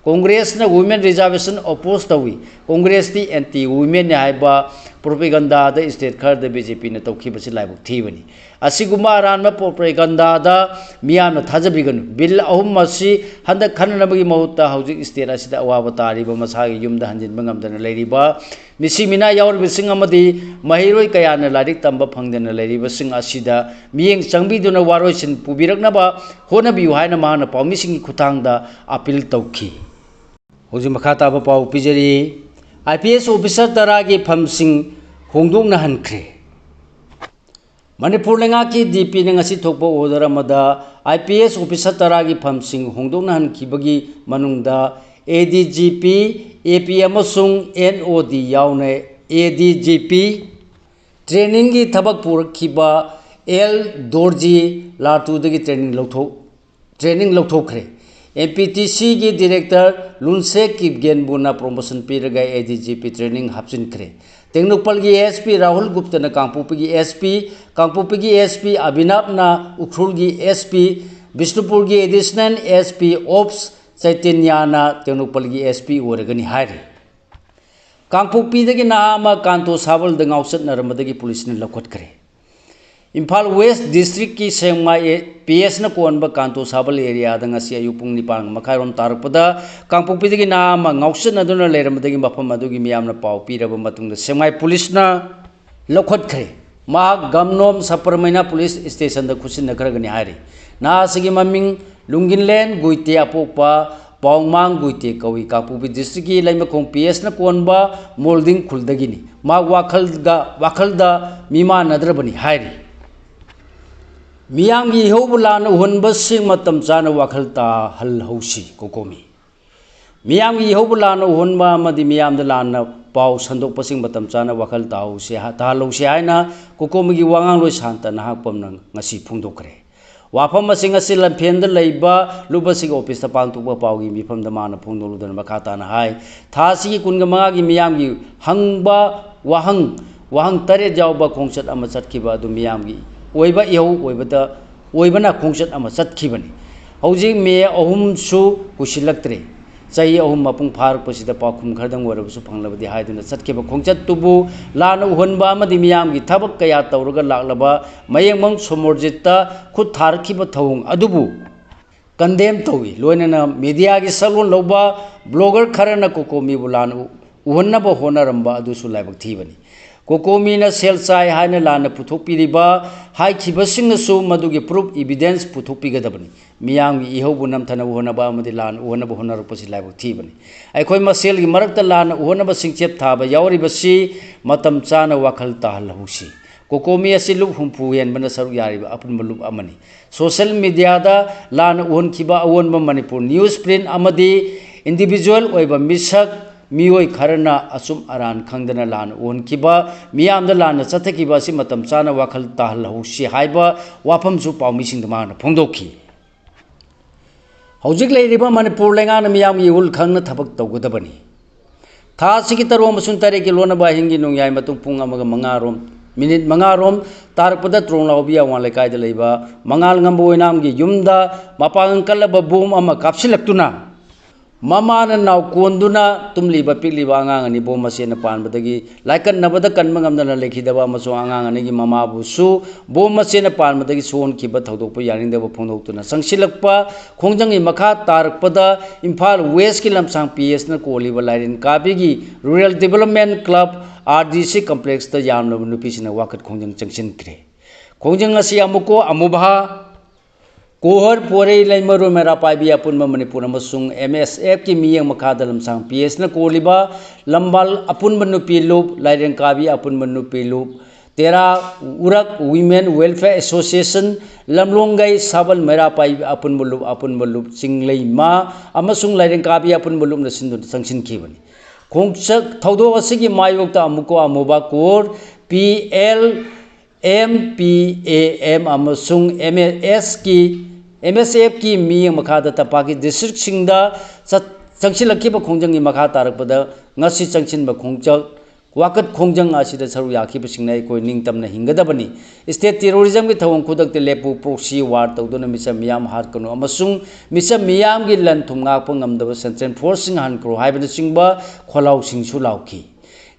Congressꯅ Women Reservation oppose ꯇꯧꯏ꯫ Congressꯇꯤ anti womenꯅꯤ ꯍꯥꯏꯕ propagandaꯗ state ꯈꯔꯗ B J Pꯅ ꯇꯧꯈꯤꯕꯁꯤ ꯂꯥꯏꯕꯛ ꯊꯤꯕꯅꯤ꯫ ꯑꯁꯤꯒꯨꯝꯕ ꯑꯔꯥꯟꯕ propagandaꯗ ꯃꯤꯌꯥꯝꯅ ꯊꯥꯖꯕꯤꯒꯅꯨ꯫ Bill ꯑꯍꯨꯝ ꯑꯁꯤ ꯍꯟꯗꯛ ꯈꯟꯅꯅꯕꯒꯤ ꯃꯍꯨꯠꯇ ꯍꯧꯖꯤꯛ state ꯑꯁꯤꯗ ꯑꯋꯥꯕ ꯇꯥꯔꯤꯕ ꯃꯁꯥꯒꯤ ꯌꯨꯝꯗ ꯍꯟꯖꯤꯟꯕ ꯉꯝꯗꯅ ꯂꯩꯔꯤꯕ ꯃꯤꯁꯤ ꯃꯤꯅꯥ ꯌꯥꯎꯔꯤꯕꯁꯤꯡ ꯑꯃꯗꯤ ꯃꯍꯩꯔꯣꯏ ꯀꯌꯥꯅ ꯂꯥꯏꯔꯤꯛ ꯇꯝꯕ ꯐꯪꯗꯅ ꯂꯩꯔꯤꯕꯁꯤꯡ ꯑꯁꯤꯗ ꯃꯤꯠꯌꯦꯡ ꯆꯪꯕꯤꯗꯨꯅ ꯋꯥꯔꯣꯏꯁꯤꯟ ꯄꯨꯕꯤꯔꯛꯅꯕ ꯍꯣꯠꯅꯕꯤꯌꯨ ꯍꯥꯏꯅ ꯃꯍꯥꯛꯅ ꯄꯥꯎꯃꯤꯁꯤꯡꯒꯤ ꯈꯨꯠꯊꯥꯡꯗ appeal ꯇꯧꯈꯤ꯫ ꯍꯧꯖꯤꯛ ꯃꯈꯥ ꯇꯥꯕ ꯄꯥꯎ ꯄꯤꯖꯔꯤ꯫ I P S officer ꯇꯔꯥꯒꯤ ꯐꯝꯁꯤꯡ ꯍꯣꯡꯗꯣꯛꯅꯍꯟꯈ꯭ꯔꯦ꯫ ꯃꯅꯤꯄꯨꯔ ꯂꯩꯉꯥꯛꯀꯤ D P ꯅ ꯉꯁꯤ ꯊꯣꯛꯄ order ꯑꯃꯗ I P S officer ꯇꯔꯥꯒꯤ ꯐꯝꯁꯤꯡ ꯍꯣꯡꯗꯣꯛꯅꯍꯟꯈꯤꯕꯒꯤ ꯃꯅꯨꯡꯗ A D G P, A P ꯑꯃꯁꯨꯡ N O D ꯌꯥꯎꯅ A D G P trainingꯒꯤ ꯊꯕꯛ ꯄꯨꯔꯛꯈꯤꯕ L ꯗꯣꯔꯖꯤ ꯂꯥꯇꯨꯗꯒꯤ training ꯂꯧꯊꯣꯛ-, training ꯂꯧꯊꯣꯛꯈ꯭ꯔꯦ꯫ M P T Cꯒꯤ director ꯂꯨꯟꯁꯦ ꯀꯤꯞꯒꯦꯟꯕꯨꯅ promotion ꯄꯤꯔꯒ A D G P training ꯍꯥꯞꯆꯤꯟꯈ꯭ꯔꯦ꯫ ꯇꯦꯡꯅꯧꯄꯜꯒꯤ S P Rahul ꯒꯨꯞꯇꯅ ꯀꯥꯡꯄꯣꯛꯄꯤꯒꯤ S P, ꯀꯥꯡꯄꯣꯛꯄꯤꯒꯤ S P ꯑꯕꯤꯅꯥꯞꯅ ꯎꯈ꯭ꯔꯨꯜꯒꯤ S P, ꯕꯤꯁꯅꯨꯄꯨꯔꯒꯤ additional S P Ops ꯆꯩꯇꯟꯌꯥꯅ ꯇꯦꯡꯅꯧꯄꯜꯒꯤ S P ꯑꯣꯏꯔꯒꯅꯤ ꯍꯥꯏꯔꯤ꯫ ꯀꯥꯡꯄꯣꯛꯄꯤꯗꯒꯤ ꯅꯍꯥ ꯑꯃ ꯀꯥꯟꯇꯣ ꯁꯥꯕꯜꯗ ꯉꯥꯎꯆꯠꯅꯔꯝꯕꯗꯒꯤ ꯄꯨꯂꯤꯁꯅ ꯂꯧꯈꯠꯈ꯭ꯔꯦ꯫ ꯏꯝꯐꯥꯜ ꯋꯦꯁ ꯗꯤꯁꯇ꯭ꯔꯤꯛꯀꯤ ꯁꯦꯡꯃꯥꯏ ꯄꯤ ꯑꯦꯁꯅ ꯀꯣꯟꯕ ꯀꯥꯟꯇꯣ ꯁꯥꯕꯜ ꯑꯦꯔꯤꯌꯥꯗ ꯉꯁꯤ ꯑꯌꯨꯛ ꯄꯨꯡ ꯅꯤꯄꯥꯟ ꯃꯈꯥꯏꯔꯣꯝ ꯇꯥꯔꯛꯄꯗ ꯀꯥꯡꯄꯣꯛꯄꯤꯗꯒꯤ ꯅꯍꯥ ꯑꯃ ꯉꯥꯎꯆꯠꯅꯗꯨꯅ ꯂꯩꯔꯝꯕꯗꯒꯤ ꯃꯐꯝ ꯑꯗꯨꯒꯤ ꯃꯤꯌꯥꯝꯅ ꯄꯥꯎ ꯄꯤꯔꯕ ꯃꯇꯨꯡꯗ ꯁꯦꯡꯃꯥꯏ ꯄꯨꯂꯤꯁꯅ ꯂꯧꯈꯠꯈ꯭ꯔꯦ꯫ ꯃꯍꯥꯛ ꯒꯝꯅꯣꯝ ꯁꯄꯔꯃꯩꯅ ꯄꯨꯂꯤꯁ ꯁ꯭ꯇꯦꯁꯟꯗ ꯈꯨꯠꯁꯤꯟꯅꯈ꯭ꯔꯒꯅꯤ ꯍꯥꯏꯔꯤ꯫ ꯅꯍꯥ ꯑꯁꯤꯒꯤ ꯃꯃꯤꯡ ꯂꯨꯡꯒꯤꯟꯂꯦꯟ ꯒꯨꯏꯇꯦ ꯑꯄꯣꯛꯄ ꯄꯥꯎꯃꯥꯡ ꯒꯨꯏꯇꯦ ꯀꯧꯏ꯫ ꯀꯥꯡꯄꯣꯛꯄꯤ ꯗꯤꯁꯇ꯭ꯔꯤꯛꯀꯤ ꯂꯩꯃꯈꯣꯡ ꯄꯤ ꯑꯦꯁꯅ ꯀꯣꯟꯕ ꯃꯣꯜꯗꯤꯡ ꯈꯨꯜꯗꯒꯤꯅꯤ꯫ ꯃꯍꯥꯛ ꯋꯥꯈꯜꯒ ꯋꯥꯈꯜꯗ ꯃꯤꯃꯥꯟꯅꯗ꯭ꯔꯕꯅꯤ ꯍꯥꯏꯔꯤ꯫ ꯃꯤꯌꯥꯝꯒꯤ ꯏꯍꯧꯕꯨ ꯂꯥꯟꯅ ꯎꯍꯟꯕꯁꯤꯡ ꯃꯇꯝ ꯆꯥꯅ ꯋꯥꯈꯜ ꯇꯥꯍꯜꯍꯧꯁꯤ꯫ ꯀꯣꯀꯣꯃꯤ ꯃꯤꯌꯥꯝꯒꯤ ꯏꯍꯧꯕꯨ ꯂꯥꯟꯅ ꯎꯍꯟꯕ ꯑꯃꯗꯤ ꯃꯤꯌꯥꯝꯗ ꯂꯥꯟꯅ ꯄꯥꯎ ꯁꯟꯗꯣꯛꯄꯁꯤꯡ ꯃꯇꯝ ꯆꯥꯅ ꯋꯥꯈꯜ ꯇꯥꯍꯧꯁꯤ ꯍꯥ-, ꯇꯥꯍꯜꯍꯧꯁꯤ ꯍꯥꯏꯅ ꯀꯣꯀꯣꯃꯤꯒꯤ ꯋꯥꯉꯥꯡꯂꯣꯏ ꯁꯥꯟꯇ ꯅꯍꯥꯛꯄꯝꯅ ꯉꯁꯤ ꯐꯣꯡꯗꯣꯛꯈ꯭ꯔꯦ꯫ ꯋꯥꯐꯝ ꯑꯁꯤꯡ ꯑꯁꯤ ꯂꯝꯐꯦꯜꯗ ꯂꯩꯕ ꯂꯨꯞ ꯑꯁꯤꯒꯤ ꯑꯣꯐꯤꯁꯇ ꯄꯥꯡꯊꯣꯛꯄ ꯄꯥꯎꯒꯤ ꯃꯤꯐꯝꯗ ꯃꯥꯅ ꯐꯣꯡꯗꯣꯛꯂꯗꯨꯅ ꯃꯈꯥ ꯇꯥꯅ ꯍꯥꯏ, ꯊꯥ ꯑꯁꯤꯒꯤ ꯀꯨꯟꯒ ꯃꯉꯥꯒꯤ ꯃꯤꯌꯥꯝꯒꯤ ꯍꯪꯕ ꯋꯥꯍꯪ, ꯋꯥꯍꯪ ꯇꯔꯦꯠ ꯌꯥꯎꯕ ꯈꯣꯡꯆꯠ ꯑꯃ ꯆꯠꯈꯤꯕ ꯑꯗꯨ ꯃꯤꯌꯥꯝꯒꯤ ꯑꯣꯏꯕ ꯏꯍꯧ ꯑꯣꯏꯕꯗ, ꯑꯣꯏꯕꯅ ꯈꯣꯡꯆꯠ ꯑꯃ ꯆꯠꯈꯤꯕꯅꯤ꯫ ꯍꯧꯖꯤꯛ ꯃꯦ ꯑꯍꯨꯝꯁꯨ ꯀꯨꯏꯁꯤꯜꯂꯛꯇ꯭ꯔꯦ꯫ ꯆꯍꯤ ꯑꯍꯨꯝ ꯃꯄꯨꯡ ꯐꯥꯔꯛꯄꯁꯤꯗ ꯄꯥꯎꯈꯨꯝ ꯈꯔꯗꯪ ꯑꯣꯏꯔꯕꯁꯨ ꯐꯪꯂꯕꯗꯤ ꯍꯥꯏꯗꯨꯅ ꯆꯠꯈꯤꯕ ꯈꯣꯡꯆꯠꯇꯨꯕꯨ ꯂꯥꯟꯅ ꯎꯍꯟꯕ ꯑꯃꯗꯤ ꯃꯤꯌꯥꯝꯒꯤ ꯊꯕꯛ ꯀꯌꯥ ꯇꯧꯔꯒ ꯂꯥꯛꯂꯕ ꯃꯌꯦꯡꯃꯪ ꯁꯣꯃꯣꯔꯖꯤꯠꯇ ꯈꯨꯠ ꯊꯥꯔꯛꯈꯤꯕ ꯊꯧꯑꯣꯡ ꯑꯗꯨꯕꯨ ꯀꯟꯗꯦꯝ ꯇꯧꯏ꯫ ꯂꯣꯏꯅꯅ ꯃꯤꯗꯤꯌꯥꯒꯤ ꯁꯛꯂꯣꯟ ꯂꯧꯕ ꯕ꯭ꯂꯣꯒꯔ ꯈꯔꯅ ꯀꯣꯀꯣꯃꯤꯕꯨ ꯂꯥꯟꯅ ꯎ-, ꯎꯍꯟꯅꯕ ꯍꯣꯠꯅꯔꯝꯕ ꯑꯗꯨꯁꯨ ꯂꯥꯏꯕꯛ ꯊꯤꯕꯅꯤ꯫ ꯀꯣꯀꯣꯃꯤꯅ ꯁꯦꯜ ꯆꯥꯏ ꯍꯥꯏꯅ ꯂꯥꯟꯅ ꯄꯨꯊꯣꯛꯄꯤꯔꯤꯕ ꯍꯥꯏꯈꯤꯕꯁꯤꯡꯅꯁꯨ ꯃꯗꯨꯒꯤ ꯄ꯭ꯔꯨꯐ, ꯏꯕꯤꯗꯦꯟꯁ ꯄꯨꯊꯣꯛꯄꯤꯒꯗꯕꯅꯤ꯫ ꯃꯤꯌꯥꯝꯒꯤ ꯏꯍꯧꯕꯨ ꯅꯝꯊꯅ ꯎꯍꯟꯅꯕ ꯑꯃꯗꯤ ꯂꯥꯟꯅ ꯎꯍꯟꯅꯕ ꯍꯣꯠꯅꯔꯛꯄꯁꯤ ꯂꯥꯏꯕꯛ ꯊꯤꯕꯅꯤ꯫ ꯑꯩꯈꯣꯏ ꯃꯁꯦꯜꯒꯤ ꯃꯔꯛꯇ ꯂꯥꯟꯅ ꯎꯍꯟꯅꯕ ꯁꯤꯡꯆꯦꯞ ꯊꯥꯕ ꯌꯥꯎꯔꯤꯕꯁꯤ ꯃꯇꯝ ꯆꯥꯅ ꯋꯥꯈꯜ ꯇꯥꯍꯜꯍꯧꯁꯤ꯫ ꯀꯣꯀꯣꯃꯤ ꯑꯁꯤ ꯂꯨꯞ ꯍꯨꯝꯐꯨ ꯍꯦꯟꯕꯅ ꯁꯔꯨꯛ ꯌꯥꯔꯤꯕ ꯑꯄꯨꯟꯕ ꯂꯨꯞ ꯑꯃꯅꯤ꯫ ꯁꯣꯁꯦꯜ ꯃꯤꯗꯤꯌꯥꯗ ꯂꯥꯟꯅ ꯎꯍꯟꯈꯤꯕ ꯑꯑꯣꯟꯕ ꯃꯅꯤꯄꯨꯔ ꯅ꯭ꯌꯨꯁ ꯄ꯭ꯔꯤꯟ ꯑꯃꯗꯤ ꯏꯟꯗꯤꯚꯤꯖꯨꯋꯦꯜ ꯑꯣꯏꯕ ꯃꯤꯁꯛ ꯃꯤꯑꯣꯏ ꯈꯔꯅ ꯑꯆꯨꯝ ꯑꯔꯥꯟ ꯈꯪꯗꯅ ꯂꯥꯟꯅ ꯎꯍꯟꯈꯤꯕ, ꯃꯤꯌꯥꯝꯗ ꯂꯥꯟꯅ ꯆꯠꯊꯈꯤꯕ ꯑꯁꯤ ꯃꯇꯝ ꯆꯥꯅ ꯋꯥꯈꯜ ꯇꯥꯍꯜꯍꯧꯁꯤ ꯍꯥꯏꯕ ꯋꯥꯐꯝꯁꯨ ꯄꯥꯎꯃꯤꯁꯤꯡꯗ ꯃꯥꯅ ꯐꯣꯡꯗꯣꯛꯈꯤ꯫ ꯍꯧꯖꯤꯛ ꯂꯩꯔꯤꯕ ꯃꯅꯤꯄꯨꯔ ꯂꯩꯉꯥꯛꯅ ꯃꯤꯌꯥꯝꯒꯤ ꯏꯍꯨꯜ ꯈꯪꯅ ꯊꯕꯛ ꯇꯧꯒꯗꯕꯅꯤ꯫ ꯊꯥ ꯑꯁꯤꯒꯤ ꯇꯔꯨꯛ ꯑꯃꯁꯨꯡ ꯇꯔꯦꯠꯀꯤ ꯂꯣꯟꯅꯕ ꯑꯍꯤꯡꯒꯤ ꯅꯣꯡꯌꯥꯏ ꯃꯇꯨꯡ ꯄꯨꯡ ꯑꯃꯒ ꯃꯉꯥ ꯔꯣꯝ, ꯃꯤꯅꯤꯠ ꯃꯉꯥ ꯔꯣꯝ ꯇꯥꯔꯛꯄꯗ ꯇ꯭ꯔꯣꯡꯂꯥꯎꯕꯤ ꯑꯋꯥꯡ ꯂꯩꯀꯥꯏꯗ ꯂꯩꯕ ꯃꯉꯥꯜ ꯉꯝꯕ ꯑꯣꯏꯅꯥꯝꯒꯤ ꯌꯨꯝꯗ ꯃꯄꯥꯡꯒꯜ ꯀꯜꯂꯕ ꯕꯣꯝ ꯑꯃ ꯀꯥꯞꯁꯤꯜꯂꯛꯇꯨꯅ ꯃꯃꯥꯅ ꯅꯥꯎꯀꯣꯟꯗꯨꯅ ꯇꯨꯝꯂꯤꯕ ꯄꯤꯛꯂꯤꯕ ꯑꯉꯥꯡ ꯑꯅꯤ ꯕꯣꯝ ꯃꯆꯦꯅ ꯄꯥꯟꯕꯗꯒꯤ ꯂꯥꯏꯀꯠꯅꯕꯗ ꯀꯟꯕ ꯉꯝꯗꯅ ꯂꯩꯈꯤꯗꯕ ꯑꯃꯁꯨꯡ ꯑꯉꯥꯡ ꯑꯅꯤꯒꯤ ꯃꯃꯥꯕꯨꯁꯨ ꯕꯣꯝ ꯃꯆꯦꯅ ꯄꯥꯟꯕꯗꯒꯤ ꯁꯣꯛꯍꯟꯈꯤꯕ ꯊꯧꯗꯣꯛꯄꯨ ꯌꯥꯅꯤꯡꯗꯕ ꯐꯣꯡꯗꯣꯛꯇꯨꯅ ꯆꯪꯁꯤꯜꯂꯛꯄ ꯈꯣꯡꯖꯪꯒꯤ ꯃꯈꯥ ꯇꯥꯔꯛꯄꯗ ꯏꯝꯐꯥꯜ ꯋꯦꯁꯀꯤ ꯂꯝꯁꯥꯡ ꯄꯤ ꯑꯦꯁꯅ ꯀꯣꯜꯂꯤꯕ ꯂꯥꯏꯔꯦꯟ ꯀꯥꯕꯤꯒꯤ rural development club, R D C ꯀꯝꯄ꯭ꯂꯦꯛꯁꯇ ꯌꯥꯝꯂꯕ ꯅꯨꯄꯤꯁꯤꯡꯅ ꯋꯥꯀꯠ ꯈꯣꯡꯖꯪ ꯆꯪꯁꯤꯟꯈ꯭ꯔꯦ꯫ ꯈꯣꯡꯖꯪ ꯑꯁꯤ ꯑꯃꯨꯀꯣ ꯑꯃꯨꯚꯥ, ꯀꯣꯍꯔ, ꯄꯣꯔꯩ, ꯂꯩꯃꯔꯨ, ꯃꯩꯔꯥ ꯄꯥꯏꯕꯤ ꯑꯄꯨꯟꯕ ꯃꯅꯤꯄꯨꯔ ꯑꯃꯁꯨꯡ ꯑꯦꯝ ꯑꯦꯁ ꯑꯦꯐꯀꯤ ꯃꯤꯠꯌꯦꯡ ꯃꯈꯥꯗ ꯂꯝꯁꯥꯡ ꯄꯤ ꯑꯦꯁꯅ ꯀꯣꯜꯂꯤꯕ ꯂꯝꯕꯥꯜ ꯑꯄꯨꯟꯕ ꯅꯨꯄꯤ ꯂꯨꯞ, ꯂꯥꯏꯔꯦꯟ ꯀꯥꯕꯤ ꯑꯄꯨꯟꯕ ꯅꯨꯄꯤ ꯂꯨꯞ, ꯇꯦꯔꯥ ꯎꯔꯛ ꯋꯤꯃꯦꯟ ꯋꯦꯜꯐꯤꯌꯔ ꯑꯦꯁꯣꯁꯤꯌꯦꯁꯟ, ꯂꯝꯂꯣꯡꯒꯩ ꯁꯥꯕꯜ ꯃꯩꯔꯥ ꯄꯥꯏꯕꯤ ꯑꯄꯨꯟꯕ ꯂꯨꯞ, ꯑꯄꯨꯟꯕ ꯂꯨꯞ ꯆꯤꯡꯂꯩꯃ ꯑꯃꯁꯨꯡ ꯂꯥꯏꯔꯦꯟ ꯀꯥꯕꯤ ꯑꯄꯨꯟꯕ ꯂꯨꯞꯅ ꯁꯤꯟꯗꯨꯅ ꯆꯪꯁꯤꯟꯈꯤꯕꯅꯤ꯫ ꯈꯣꯡꯆꯠ ꯊꯧꯗꯣꯛ ꯑꯁꯤꯒꯤ ꯃꯥꯌꯣꯛꯇ ꯑꯃꯨꯀꯣ ꯑꯃꯨꯕ core, P L M P A M ꯑꯃꯁꯨꯡ ꯑꯦꯝ ꯑꯦꯁ ꯑꯦꯐꯀꯤ, ꯑꯦꯝ ꯑꯦꯁ ꯑꯦꯐꯀꯤ ꯃꯤꯠꯌꯦꯡ ꯃꯈꯥꯗ ꯇꯝꯄꯥꯛꯀꯤ ꯗꯤꯁꯇ꯭ꯔꯤꯛꯁꯤꯡꯗ ꯆꯠ-, ꯆꯪꯁꯤꯜꯂꯛꯈꯤꯕ ꯈꯣꯡꯖꯪꯒꯤ ꯃꯈꯥ ꯇꯥꯔꯛꯄꯗ ꯉꯁꯤ ꯆꯪꯁꯤꯟꯕ ꯈꯣꯡꯆꯠ, ꯋꯥꯀꯠ ꯈꯣꯡꯖꯪ ꯑꯁꯤꯗ ꯁꯔꯨꯛ ꯌꯥꯈꯤꯕꯁꯤꯡꯅ ꯑꯩꯈꯣꯏ ꯅꯤꯡꯇꯝꯅ ꯍꯤꯡꯒꯗꯕꯅꯤ꯫ ꯁ꯭ꯇꯦꯠ ꯇꯦꯔꯣꯔꯤꯖꯝꯒꯤ ꯊꯧꯑꯣꯡ ꯈꯨꯗꯛꯇ ꯂꯦꯞꯄꯨ, ꯄ꯭ꯔꯣꯛꯁꯤ ꯋꯥꯔ ꯇꯧꯗꯨꯅ ꯃꯤꯆꯝ ꯃꯤꯌꯥꯝ ꯍꯥꯠꯀꯅꯨ ꯑꯃꯁꯨꯡ ꯃꯤꯆꯝ ꯃꯤꯌꯥꯝꯒꯤ ꯂꯟ ꯊꯨꯝ ꯉꯥꯛꯄ ꯉꯝꯗꯕ ꯁꯦꯟꯇ꯭ꯔꯦꯜ ꯐꯣꯔꯁꯁꯤꯡ ꯍꯟꯈ꯭ꯔꯣ ꯍꯥꯏꯕꯅꯆꯤꯡꯕ ꯈꯣꯜꯂꯥꯎꯁꯤꯡꯁꯨ ꯂꯥꯎꯈꯤ꯫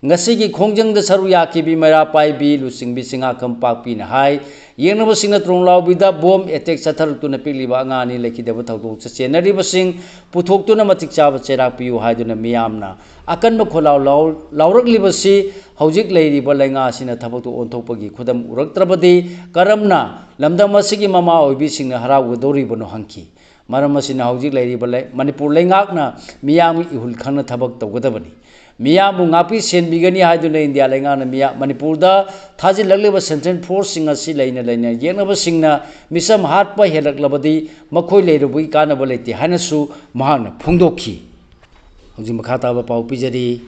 ꯉꯁꯤꯒꯤ ꯈꯣꯡꯖꯪꯗ ꯁꯔꯨꯛ ꯌꯥꯈꯤꯕꯤ ꯃꯩꯔꯥ ꯄꯥꯏꯕꯤ ꯂꯨꯆꯤꯡꯕꯤ ꯆꯤꯡꯉꯥꯈꯝ ꯄꯥꯛꯄꯤꯅ ꯍꯥꯏ, ꯌꯦꯡꯅꯕꯁꯤꯡꯅ ꯇ꯭ꯔꯣꯡꯂꯥꯎꯕꯤꯗ ꯕꯣꯝ ꯑꯦꯇꯦꯛ ꯆꯠꯊꯔꯛꯇꯨꯅ ꯄꯤꯛꯂꯤꯕ ꯑꯉꯥꯡ ꯑꯅꯤ ꯂꯩꯈꯤꯗꯕ ꯊꯧꯗꯣꯛꯇ ꯆꯦꯟꯅꯔꯤꯕꯁꯤꯡ ꯄꯨꯊꯣꯛꯇꯨꯅ ꯃꯇꯤꯛ ꯆꯥꯕ ꯆꯩꯔꯥꯛ ꯄꯤꯌꯨ ꯍꯥꯏꯗꯨꯅ ꯃꯤꯌꯥꯝꯅ ꯑꯀꯟꯕ ꯈꯣꯜꯂꯥꯎ ꯂꯥꯎ-, ꯂꯥꯎꯔꯛꯂꯤꯕꯁꯤ ꯍꯧꯖꯤꯛ ꯂꯩꯔꯤꯕ ꯂꯩꯉꯥꯛ ꯑꯁꯤꯅ ꯊꯕꯛꯇꯨ ꯑꯣꯟꯊꯣꯛꯄꯒꯤ ꯈꯨꯗꯝ ꯎꯔꯛꯇ꯭ꯔꯕꯗꯤ ꯀꯔꯝꯅ ꯂꯝꯗꯝ ꯑꯁꯤꯒꯤ ꯃꯃꯥ ꯑꯣꯏꯕꯤꯁꯤꯡꯅ ꯍꯔꯥꯎꯒꯗꯧꯔꯤꯕꯅꯣ ꯍꯪꯈꯤ꯫ ꯃꯔꯝ ꯑꯁꯤꯅ ꯍꯧꯖꯤꯛ ꯂꯩꯔꯤꯕ ꯂꯩ-, ꯃꯅꯤꯄꯨꯔ ꯂꯩꯉꯥꯛꯅ ꯃꯤꯌꯥꯝꯒꯤ ꯏꯍꯨꯜ ꯈꯪꯅ ꯊꯕꯛ ꯇꯧꯒꯗꯕꯅꯤ꯫ ꯃꯤꯌꯥꯝꯕꯨ ꯉꯥꯛꯄꯤ ꯁꯦꯟꯕꯤꯒꯅꯤ ꯍꯥꯏꯗꯨꯅ ꯏꯟꯗꯤꯌꯥ ꯂꯩꯉꯥꯛꯅ ꯃꯤꯌꯥ-, ꯃꯅꯤꯄꯨꯔꯗ ꯊꯥꯖꯤꯜꯂꯛꯂꯤꯕ ꯁꯦꯟꯇ꯭ꯔꯦꯜ ꯐꯣꯔꯁꯁꯤꯡ ꯑꯁꯤ ꯂꯩꯅ ꯂꯩꯅ ꯌꯦꯛꯅꯕꯁꯤꯡꯅ ꯃꯤꯆꯝ ꯍꯥꯠꯄ ꯍꯦꯜꯂꯛꯂꯕꯗꯤ ꯃꯈꯣꯏ ꯂꯩꯔꯨꯕꯒꯤ ꯀꯥꯟꯅꯕ ꯂꯩꯇꯦ ꯍꯥꯏꯅꯁꯨ ꯃꯍꯥꯛꯅ ꯐꯣꯡꯗꯣꯛꯈꯤ꯫ ꯍꯧꯖꯤꯛ ꯃꯈꯥ ꯇꯥꯕ ꯄꯥꯎ ꯄꯤꯖꯔꯤ꯫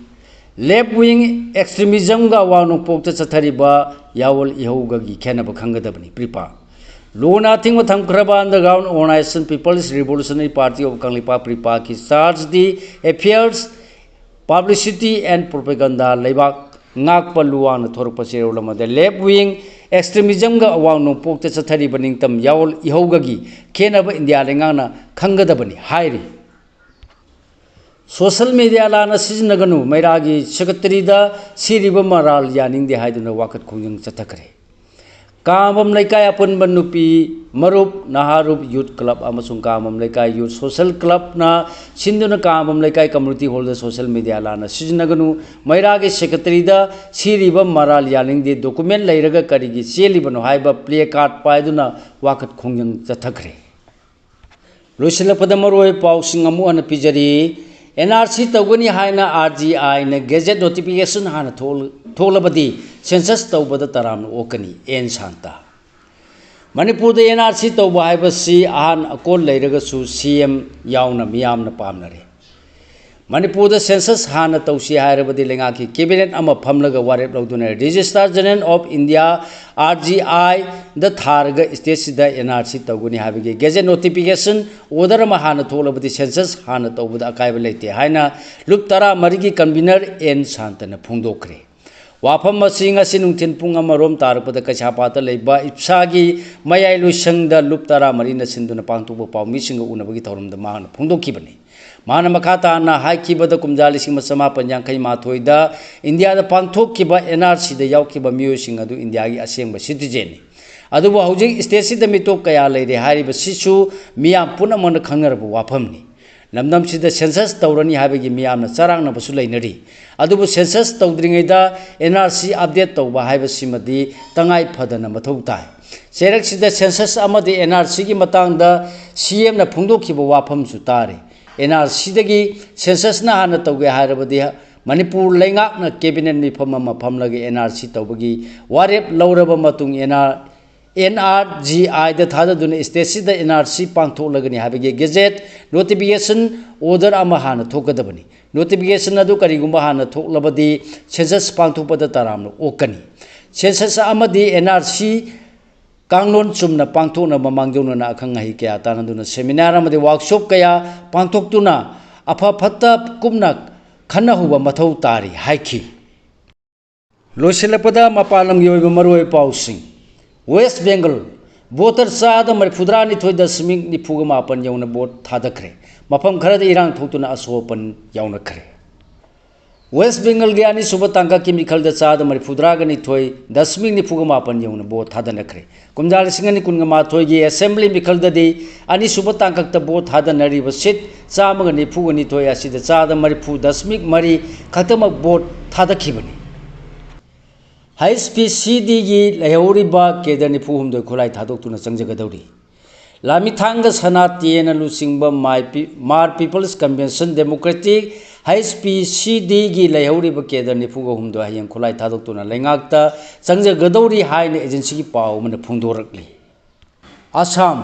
ꯂꯦꯐ ꯋꯤꯡ ꯑꯦꯛꯁꯇ꯭ꯔꯤꯃꯤꯖꯝꯒ ꯑꯋꯥꯡ ꯅꯣꯡꯄꯣꯛꯇ ꯆꯠꯊꯔꯤꯕ ꯌꯥꯑꯣꯜ ꯏꯍꯧꯒꯒꯤ ꯈꯦꯠꯅꯕ ꯈꯪꯒꯗꯕꯅꯤ꯫ ꯄ꯭ꯔꯤꯄꯥ꯫ ꯂꯨꯅ ꯑꯊꯤꯡꯕ ꯊꯝꯈ꯭ꯔꯕ Underground Organisation People's Revolutionary Party of Kangleipak, ꯄ꯭ꯔꯤꯄꯥꯒꯤ charge the affairs, publicity and propaganda ꯂꯩꯕꯥꯛ ꯉꯥꯛꯄ ꯂꯨꯋꯥꯡꯅ ꯊꯣꯔꯛꯄ ꯆꯦꯔꯣꯜ ꯑꯃꯗ ꯂꯦꯐ ꯋꯤꯡ ꯑꯦꯛꯁꯇ꯭ꯔꯤꯃꯤꯖꯝꯒ ꯑꯋꯥꯡ ꯅꯣꯡꯄꯣꯛꯇ ꯆꯠꯊꯔꯤꯕ ꯅꯤꯡꯇꯝ ꯌꯥꯑꯣꯜ ꯏꯍꯧꯒꯒꯤ ꯈꯦꯠꯅꯕ ꯏꯟꯗꯤꯌꯥ ꯂꯩꯉꯥꯛꯅ ꯈꯪꯒꯗꯕꯅꯤ ꯍꯥꯏꯔꯤ꯫ ꯁꯣꯁꯦꯜ ꯃꯦꯗꯤꯌꯥ ꯂꯥꯟꯅ ꯁꯤꯖꯤꯟꯅꯒꯅꯨ, ꯃꯩꯔꯥꯒꯤ ꯁꯦꯀ꯭ꯔꯦꯇꯔꯤꯗ ꯁꯤꯔꯤꯕ ꯃꯔꯥꯜ ꯌꯥꯅꯤꯡꯗꯦ ꯍꯥꯏꯗꯨꯅ ꯋꯥꯀꯠ ꯈꯣꯡꯖꯪ ꯆꯠꯊꯈ꯭ꯔꯦ꯫ ꯀꯥꯉꯕꯝ ꯂꯩꯀꯥꯏ ꯑꯄꯨꯟꯕ ꯅꯨꯄꯤ ꯃꯔꯨꯞ, ꯅꯍꯥꯔꯨꯞ ꯌꯨꯠ ꯀ꯭ꯂꯕ ꯑꯃꯁꯨꯡ ꯀꯥꯉꯕꯝ ꯂꯩꯀꯥꯏ ꯌꯨꯠ ꯁꯣꯁꯦꯜ ꯀ꯭ꯂꯕꯅ ꯁꯤꯟꯗꯨꯅ ꯀꯥꯉꯕꯝ ꯂꯩꯀꯥꯏ ꯀꯝꯃ꯭ꯌꯨꯅꯤꯇꯤ ꯍꯣꯜꯗ ꯁꯣꯁꯦꯜ ꯃꯦꯗꯤꯌꯥ ꯂꯥꯟꯅ ꯁꯤꯖꯤꯟꯅꯒꯅꯨ, ꯃꯩꯔꯥꯒꯤ ꯁꯦꯀ꯭ꯔꯦꯇꯔꯤꯗ ꯁꯤꯔꯤꯕ ꯃꯔꯥꯜ ꯌꯥꯅꯤꯡꯗꯦ, ꯗꯣꯀꯨꯃꯦꯟ ꯂꯩꯔꯒ ꯀꯔꯤꯒꯤ ꯆꯦꯜꯂꯤꯕꯅꯣ ꯍꯥꯏꯕ ꯄ꯭ꯂꯦ ꯀꯥꯔꯗ ꯄꯥꯏꯗꯨꯅ ꯋꯥꯀꯠ ꯈꯣꯡꯖꯪ ꯆꯠꯊꯈ꯭ꯔꯦ꯫ ꯂꯣꯏꯁꯤꯜꯂꯛꯄꯗ ꯃꯔꯨꯑꯣꯏꯕ ꯄꯥꯎꯁꯤꯡ ꯑꯃꯨꯛ ꯍꯟꯅ ꯄꯤꯖꯔꯤ꯫ ꯑꯦꯟ ꯑꯥꯔ ꯁꯤ ꯇꯧꯒꯅꯤ ꯍꯥꯏꯅ ꯑꯥꯔ ꯖꯤ ꯑꯥꯏꯅ ꯒꯦꯖꯦꯠ ꯅꯣꯇꯤꯐꯤꯀꯦꯁꯟ ꯍꯥꯟꯅ ꯊꯣꯛ-, ꯊꯣꯛꯂꯕꯗꯤ ꯁꯦꯟꯁꯁ ꯇꯧꯕꯗ ꯇꯔꯥꯝꯅ ꯑꯣꯛꯀꯅꯤ, ꯑꯦꯟ ꯁꯥꯟꯇ꯫ ꯃꯅꯤꯄꯨꯔꯗ ꯑꯦꯟ ꯑꯥꯔ ꯁꯤ ꯇꯧꯕ ꯍꯥꯏꯕꯁꯤ ꯑꯍꯥꯟ ꯑꯀꯣꯟ ꯂꯩꯔꯒꯁꯨ ꯁꯤ ꯑꯦꯝ ꯌꯥꯎꯅ ꯃꯤꯌꯥꯝꯅ ꯄꯥꯝꯅꯔꯦ꯫ ꯃꯅꯤꯄꯨꯔꯗ ꯁꯦꯟꯁꯁ ꯍꯥꯟꯅ ꯇꯧꯁꯤ ꯍꯥꯏꯔꯕꯗꯤ ꯂꯩꯉꯥꯛꯀꯤ ꯀꯦꯕꯤꯅꯦꯠ ꯑꯃ ꯐꯝꯂꯒ ꯋꯥꯔꯦꯞ ꯂꯧꯗꯨꯅ registrar general of India, R G ꯑꯥꯏꯗ ꯊꯥꯔꯒ ꯁ꯭ꯇꯦꯠꯁꯤꯗ ꯑꯦꯟ ꯑꯥꯔ ꯁꯤ ꯇꯧꯒꯅꯤ ꯍꯥꯏꯕꯒꯤ ꯒꯦꯖꯦꯠ ꯅꯣꯇꯤꯐꯤꯀꯦꯁꯟ ꯑꯣꯔꯗꯔ ꯑꯃ ꯍꯥꯟꯅ ꯊꯣꯛꯂꯕꯗꯤ ꯁꯦꯟꯁꯁ ꯍꯥꯟꯅ ꯇꯧꯕꯗ ꯑꯀꯥꯏꯕ ꯂꯩꯇꯦ ꯍꯥꯏꯅ ꯂꯨꯞ ꯇꯔꯥꯃꯔꯤꯒꯤ ꯀꯟꯚꯤꯅꯔ ꯑꯦꯟ ꯁꯥꯟꯇꯅ ꯐꯣꯡꯗꯣꯛꯈ꯭ꯔꯦ꯫ ꯋꯥꯐꯝ ꯑꯁꯤ ꯉꯁꯤ ꯅꯨꯡꯊꯤꯜ ꯄꯨꯡ ꯑꯃꯔꯣꯝ ꯇꯥꯔꯛꯄꯗ ꯀꯩꯁꯥꯝꯄꯥꯠꯇ ꯂꯩꯕ ꯏꯞꯁꯥꯒꯤ ꯃꯌꯥꯏ ꯂꯣꯏꯁꯪꯗ ꯂꯨꯞ ꯇꯔꯥꯃꯔꯤꯅ ꯁꯤꯟꯗꯨꯅ ꯄꯥꯡꯊꯣꯛꯄ ꯄꯥꯎꯃꯤꯁꯤꯡꯒ ꯎꯅꯕꯒꯤ ꯊꯧꯔꯝꯗ ꯃꯍꯥꯛꯅ ꯐꯣꯡꯗꯣꯛꯈꯤꯕꯅꯤ꯫ ꯃꯍꯥꯛꯅ ꯃꯈꯥ ꯇꯥꯅ ꯍꯥꯏꯈꯤꯕꯗ, ꯀꯨꯝꯖꯥ ꯂꯤꯁꯤꯡ ꯑꯃ ꯆꯃꯥꯄꯟ ꯌꯥꯡꯈꯩ ꯃꯥꯊꯣꯏꯗ ꯏꯟꯗꯤꯌꯥꯗ ꯄꯥꯡꯊꯣꯛꯈꯤꯕ ꯑꯦꯟ ꯑꯥꯔ ꯁꯤꯗ ꯌꯥꯎꯈꯤꯕ ꯃꯤꯑꯣꯏꯁꯤꯡ ꯑꯗꯨ ꯏꯟꯗꯤꯌꯥꯒꯤ ꯑꯁꯦꯡꯕ ꯁꯤꯇꯤꯖꯦꯟꯅꯤ꯫ ꯑꯗꯨꯕꯨ ꯍꯧꯖꯤꯛ ꯁ꯭ꯇꯦꯠꯁꯤꯗ ꯃꯤꯇꯣꯞ ꯀꯌꯥ ꯂꯩꯔꯦ ꯍꯥꯏꯔꯤꯕꯁꯤꯁꯨ ꯃꯤꯌꯥꯝ ꯄꯨꯝꯅꯃꯛꯅ ꯈꯪꯅꯔꯕ ꯋꯥꯐꯝꯅꯤ꯫ ꯂꯝꯗꯝꯁꯤꯗ ꯁꯦꯟꯁꯁ ꯇꯧꯔꯅꯤ ꯍꯥꯏꯕꯒꯤ ꯃꯤꯌꯥꯝꯅ ꯆꯔꯥꯡꯅꯕꯁꯨ ꯂꯩꯅꯔꯤ꯫ ꯑꯗꯨꯕꯨ ꯁꯦꯟꯁꯁ ꯇꯧꯗ꯭ꯔꯤꯉꯩꯗ ꯑꯦꯟ ꯑꯥꯔ ꯁꯤ ꯑꯞꯗꯦꯠ ꯇꯧꯕ ꯍꯥꯏꯕꯁꯤꯃꯗꯤ ꯇꯉꯥꯏ ꯐꯗꯅ ꯃꯊꯧ ꯇꯥꯏ꯫ ꯆꯩꯔꯛꯁꯤꯗ ꯁꯦꯟꯁꯁ ꯑꯃꯗꯤ ꯑꯦꯟ ꯑꯥꯔ ꯁꯤꯒꯤ ꯃꯇꯥꯡꯗ ꯁꯤ ꯑꯦꯝꯅ ꯐꯣꯡꯗꯣꯛꯈꯤꯕ ꯋꯥꯐꯝꯁꯨ ꯇꯥꯔꯤ꯫ ꯑꯦꯟ ꯑꯥꯔ ꯁꯤꯗꯒꯤ ꯁꯦꯟꯁꯁꯅ ꯍꯥꯟꯅ ꯇꯧꯒꯦ ꯍꯥꯏꯔꯕꯗꯤ ꯃꯅꯤꯄꯨꯔ ꯂꯩꯉꯥꯛꯅ ꯀꯦꯕꯤꯅꯦꯠ ꯃꯤꯐꯝ ꯑꯃ ꯐꯝꯂꯒ ꯑꯦꯟ ꯑꯥꯔ ꯁꯤ ꯇꯧꯕꯒꯤ ꯋꯥꯔꯦꯞ ꯂꯧꯔꯕ ꯃꯇꯨꯡ N R N R G ꯑꯥꯏꯗ ꯊꯥꯗꯗꯨꯅ ꯁ꯭ꯇꯦꯠꯁꯤꯗ ꯑꯦꯟ ꯑꯥꯔ ꯁꯤ ꯄꯥꯡꯊꯣꯛꯂꯒꯅꯤ ꯍꯥꯏꯕꯒꯤ ꯒꯦꯖꯦꯠ ꯅꯣꯇꯤꯐꯤꯀꯦꯁꯟ ꯑꯣꯔꯗꯔ ꯑꯃ ꯍꯥꯟꯅ ꯊꯣꯛꯀꯗꯕꯅꯤ꯫ ꯅꯣꯇꯤꯐꯤꯀꯦꯁꯟ ꯑꯗꯨ ꯀꯔꯤꯒꯨꯝꯕ ꯍꯥꯟꯅ ꯊꯣꯛꯂꯕꯗꯤ ꯁꯦꯟꯁꯁ ꯄꯥꯡꯊꯣꯛꯄꯗ ꯇꯔꯥꯝꯅ ꯑꯣꯛꯀꯅꯤ꯫ ꯁꯦꯟꯁꯁ ꯑꯃꯗꯤ ꯑꯦꯟ ꯑꯥꯔ ꯁꯤ ꯀꯥꯡꯂꯣꯟ ꯆꯨꯝꯅ ꯄꯥꯡꯊꯣꯛꯅꯕ ꯃꯥꯡꯖꯧꯅꯅ ꯑꯈꯪ ꯑꯍꯩ ꯀꯌꯥ ꯇꯥꯟꯅꯗꯨꯅ ꯁꯦꯃꯤꯅꯥꯔ ꯑꯃꯗꯤ ꯋꯥꯔꯛꯁꯣꯞ ꯀꯌꯥ ꯄꯥꯡꯊꯣꯛꯇꯨꯅ ꯑꯐ ꯐꯠꯇ ꯀꯨꯞꯅ ꯈꯟꯅꯍꯧꯕ ꯃꯊꯧ ꯇꯥꯔꯤ ꯍꯥꯏꯈꯤ꯫ ꯂꯣꯏꯁꯤꯜꯂꯛꯄꯗ ꯃꯄꯥꯟ ꯂꯝꯒꯤ ꯑꯣꯏꯕ ꯃꯔꯨꯑꯣꯏꯕ ꯄꯥꯎꯁꯤꯡ꯫ ꯋꯦꯁ ꯕꯦꯡꯒꯜ ꯚꯣꯇꯔ ꯆꯥꯗ ꯃꯔꯤꯐꯨꯇꯔꯥꯅꯤꯊꯣꯏ ꯗꯁꯃꯤꯛ ꯅꯤꯐꯨꯒ ꯃꯥꯄꯟ ꯌꯧꯅ ꯚꯣꯠ ꯊꯥꯗꯈ꯭ꯔꯦ꯫ ꯃꯐꯝ ꯈꯔꯗ ꯏꯔꯥꯡ ꯊꯣꯛꯇꯨꯅ ꯑꯁꯣꯛ ꯑꯄꯟ ꯌꯥꯎꯅꯈ꯭ꯔꯦ꯫ ꯋꯦꯁ ꯕꯦꯡꯒꯜꯒꯤ ꯑꯅꯤꯁꯨꯕ ꯇꯥꯡꯀꯛꯀꯤ ꯃꯤꯈꯜꯗ ꯆꯥꯗ ꯃꯔꯤꯐꯨꯇꯔꯥꯒ ꯅꯤꯊꯣꯏ ꯗꯁꯃꯤꯛ ꯅꯤꯐꯨꯒ ꯃꯥꯄꯟ ꯌꯧꯅ ꯚꯣꯠ ꯊꯥꯗꯅꯈ꯭ꯔꯦ꯫ ꯀꯨꯝꯖꯥ ꯂꯤꯁꯤꯡ ꯑꯅꯤ ꯀꯨꯟꯒ ꯃꯥꯊꯣꯏꯒꯤ ꯑꯦꯁꯦꯝꯕ꯭ꯂꯤ ꯃꯤꯈꯜꯗꯗꯤ ꯑꯅꯤꯁꯨꯕ ꯇꯥꯡꯀꯛꯇ ꯚꯣꯠ ꯊꯥꯗꯅꯔꯤꯕ ꯁꯤꯠ ꯆꯥꯝꯃꯒ ꯅꯤꯐꯨꯒ ꯅꯤꯊꯣꯏ ꯑꯁꯤꯗ ꯆꯥꯗ ꯃꯔꯤꯐꯨ ꯗꯁꯃꯤꯛ ꯃꯔꯤ ꯈꯛꯇꯃꯛ ꯚꯣꯠ ꯊꯥꯗꯈꯤꯕꯅꯤ꯫ ꯍꯩꯆ ꯄꯤ ꯁꯤ ꯗꯤꯒꯤ ꯂꯩꯍꯧꯔꯤꯕ ꯀꯦꯗꯔ ꯅꯤꯐꯨ ꯍꯨꯝꯗꯣꯏ ꯈꯨꯠꯂꯥꯏ ꯊꯥꯗꯣꯛꯇꯨꯅ ꯆꯪꯖꯒꯗꯧꯔꯤ꯫ ꯂꯥꯃꯤꯊꯥꯡꯒ ꯁꯅꯥꯇꯦꯟꯅ ꯂꯨꯆꯤꯡꯕ ꯃꯥꯏ ꯄꯤ-, Hmar people's convention democratic, H P C ꯗꯤꯒꯤ ꯂꯩꯍꯧꯔꯤꯕ ꯀꯦꯗꯔ ꯅꯤꯐꯨꯒ ꯍꯨꯝꯗꯣꯏ ꯍꯌꯦꯡ ꯈꯨꯠꯂꯥꯏ ꯊꯥꯗꯣꯛꯇꯨꯅ ꯂꯩꯉꯥꯛꯇ ꯆꯪꯖꯒꯗꯧꯔꯤ ꯍꯥꯏꯅ ꯑꯦꯖꯦꯟꯁꯤꯒꯤ ꯄꯥꯎ ꯑꯃꯅ ꯐꯣꯡꯗꯣꯔꯛꯂꯤ꯫ ꯑꯁꯥꯝ,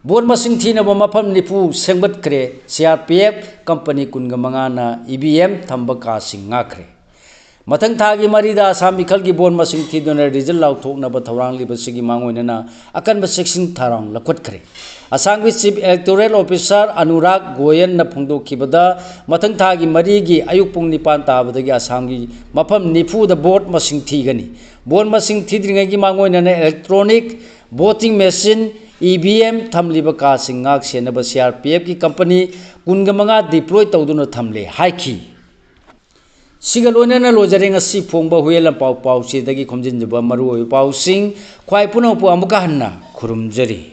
ꯚꯣꯠ ꯃꯁꯤꯡ ꯊꯤꯅꯕ ꯃꯐꯝ ꯅꯤꯐꯨ ꯁꯦꯝꯒꯠꯈ꯭ꯔꯦ꯫ C R P F company ꯀꯨꯟꯒ ꯃꯉꯥꯅ ꯏ ꯚꯤ ꯑꯦꯝ ꯊꯝꯕ ꯀꯥꯁꯤꯡ ꯉꯥꯛꯈ꯭ꯔꯦ꯫ ꯃꯊꯪ ꯊꯥꯒꯤ ꯃꯔꯤꯗ ꯑꯁꯥꯝ ꯃꯤꯈꯜꯒꯤ ꯚꯣꯠ ꯃꯁꯤꯡ ꯊꯤꯗꯨꯅ ꯔꯤꯖꯜ ꯂꯥꯎꯊꯣꯛꯅꯕ ꯊꯧꯔꯥꯡꯂꯤꯕꯁꯤꯒꯤ ꯃꯥꯡꯑꯣꯏꯅꯅ ꯑꯀꯟꯕ ꯆꯦꯛꯁꯤꯟ ꯊꯧꯔꯥꯡ ꯂꯧꯈꯠꯈ꯭ꯔꯦ꯫ ꯑꯁꯥꯝꯒꯤ ꯆꯤꯐ ꯏꯂꯦꯛꯇꯣꯔꯦꯜ ꯑꯣꯐꯤꯁꯥꯔ ꯑꯅꯨꯔꯥꯒ ꯒꯣꯌꯟꯅ ꯐꯣꯡꯗꯣꯛꯈꯤꯕꯗ, ꯃꯊꯪ ꯊꯥꯒꯤ ꯃꯔꯤꯒꯤ ꯑꯌꯨꯛ ꯄꯨꯡ ꯅꯤꯄꯥꯟ ꯇꯥꯕꯗꯒꯤ ꯑꯁꯥꯝꯒꯤ ꯃꯐꯝ ꯅꯤꯐꯨꯗ ꯚꯣꯠ ꯃꯁꯤꯡ ꯊꯤꯒꯅꯤ꯫ ꯚꯣꯠ ꯃꯁꯤꯡ ꯊꯤꯗ꯭ꯔꯤꯉꯩꯒꯤ ꯃꯥꯡꯑꯣꯏꯅꯅ electronic voting machine, E V M ꯊꯝꯂꯤꯕ ꯀꯥꯁꯤꯡ ꯉꯥꯛ ꯁꯦꯟꯅꯕ ꯁꯤ ꯑꯥꯔ ꯄꯤ ꯑꯦꯐꯀꯤ ꯀꯝꯄꯅꯤ ꯀꯨꯟꯒ ꯃꯉꯥ ꯗꯤꯄ꯭ꯂꯣꯏ ꯇꯧꯗꯨꯅ ꯊꯝꯂꯦ ꯍꯥꯏꯈꯤ꯫ ꯁꯤꯒ ꯂꯣꯏꯅꯅ ꯂꯣꯏꯖꯔꯦ ꯉꯁꯤ ꯐꯣꯡꯕ ꯍꯨꯏꯌꯦꯟ ꯂꯥꯟꯄꯥꯎ ꯄꯥꯎꯆꯦꯗꯒꯤ ꯈꯣꯝꯖꯤꯟꯖꯕ ꯃꯔꯨꯑꯣꯏꯕ ꯄꯥꯎꯁꯤꯡ꯫ ꯈ꯭ꯋꯥꯏ ꯄꯨꯝꯅꯃꯛꯄꯨ ꯑꯃꯨꯛꯀ ꯍꯟꯅ ꯈꯨꯔꯨꯝꯖꯔꯤ꯫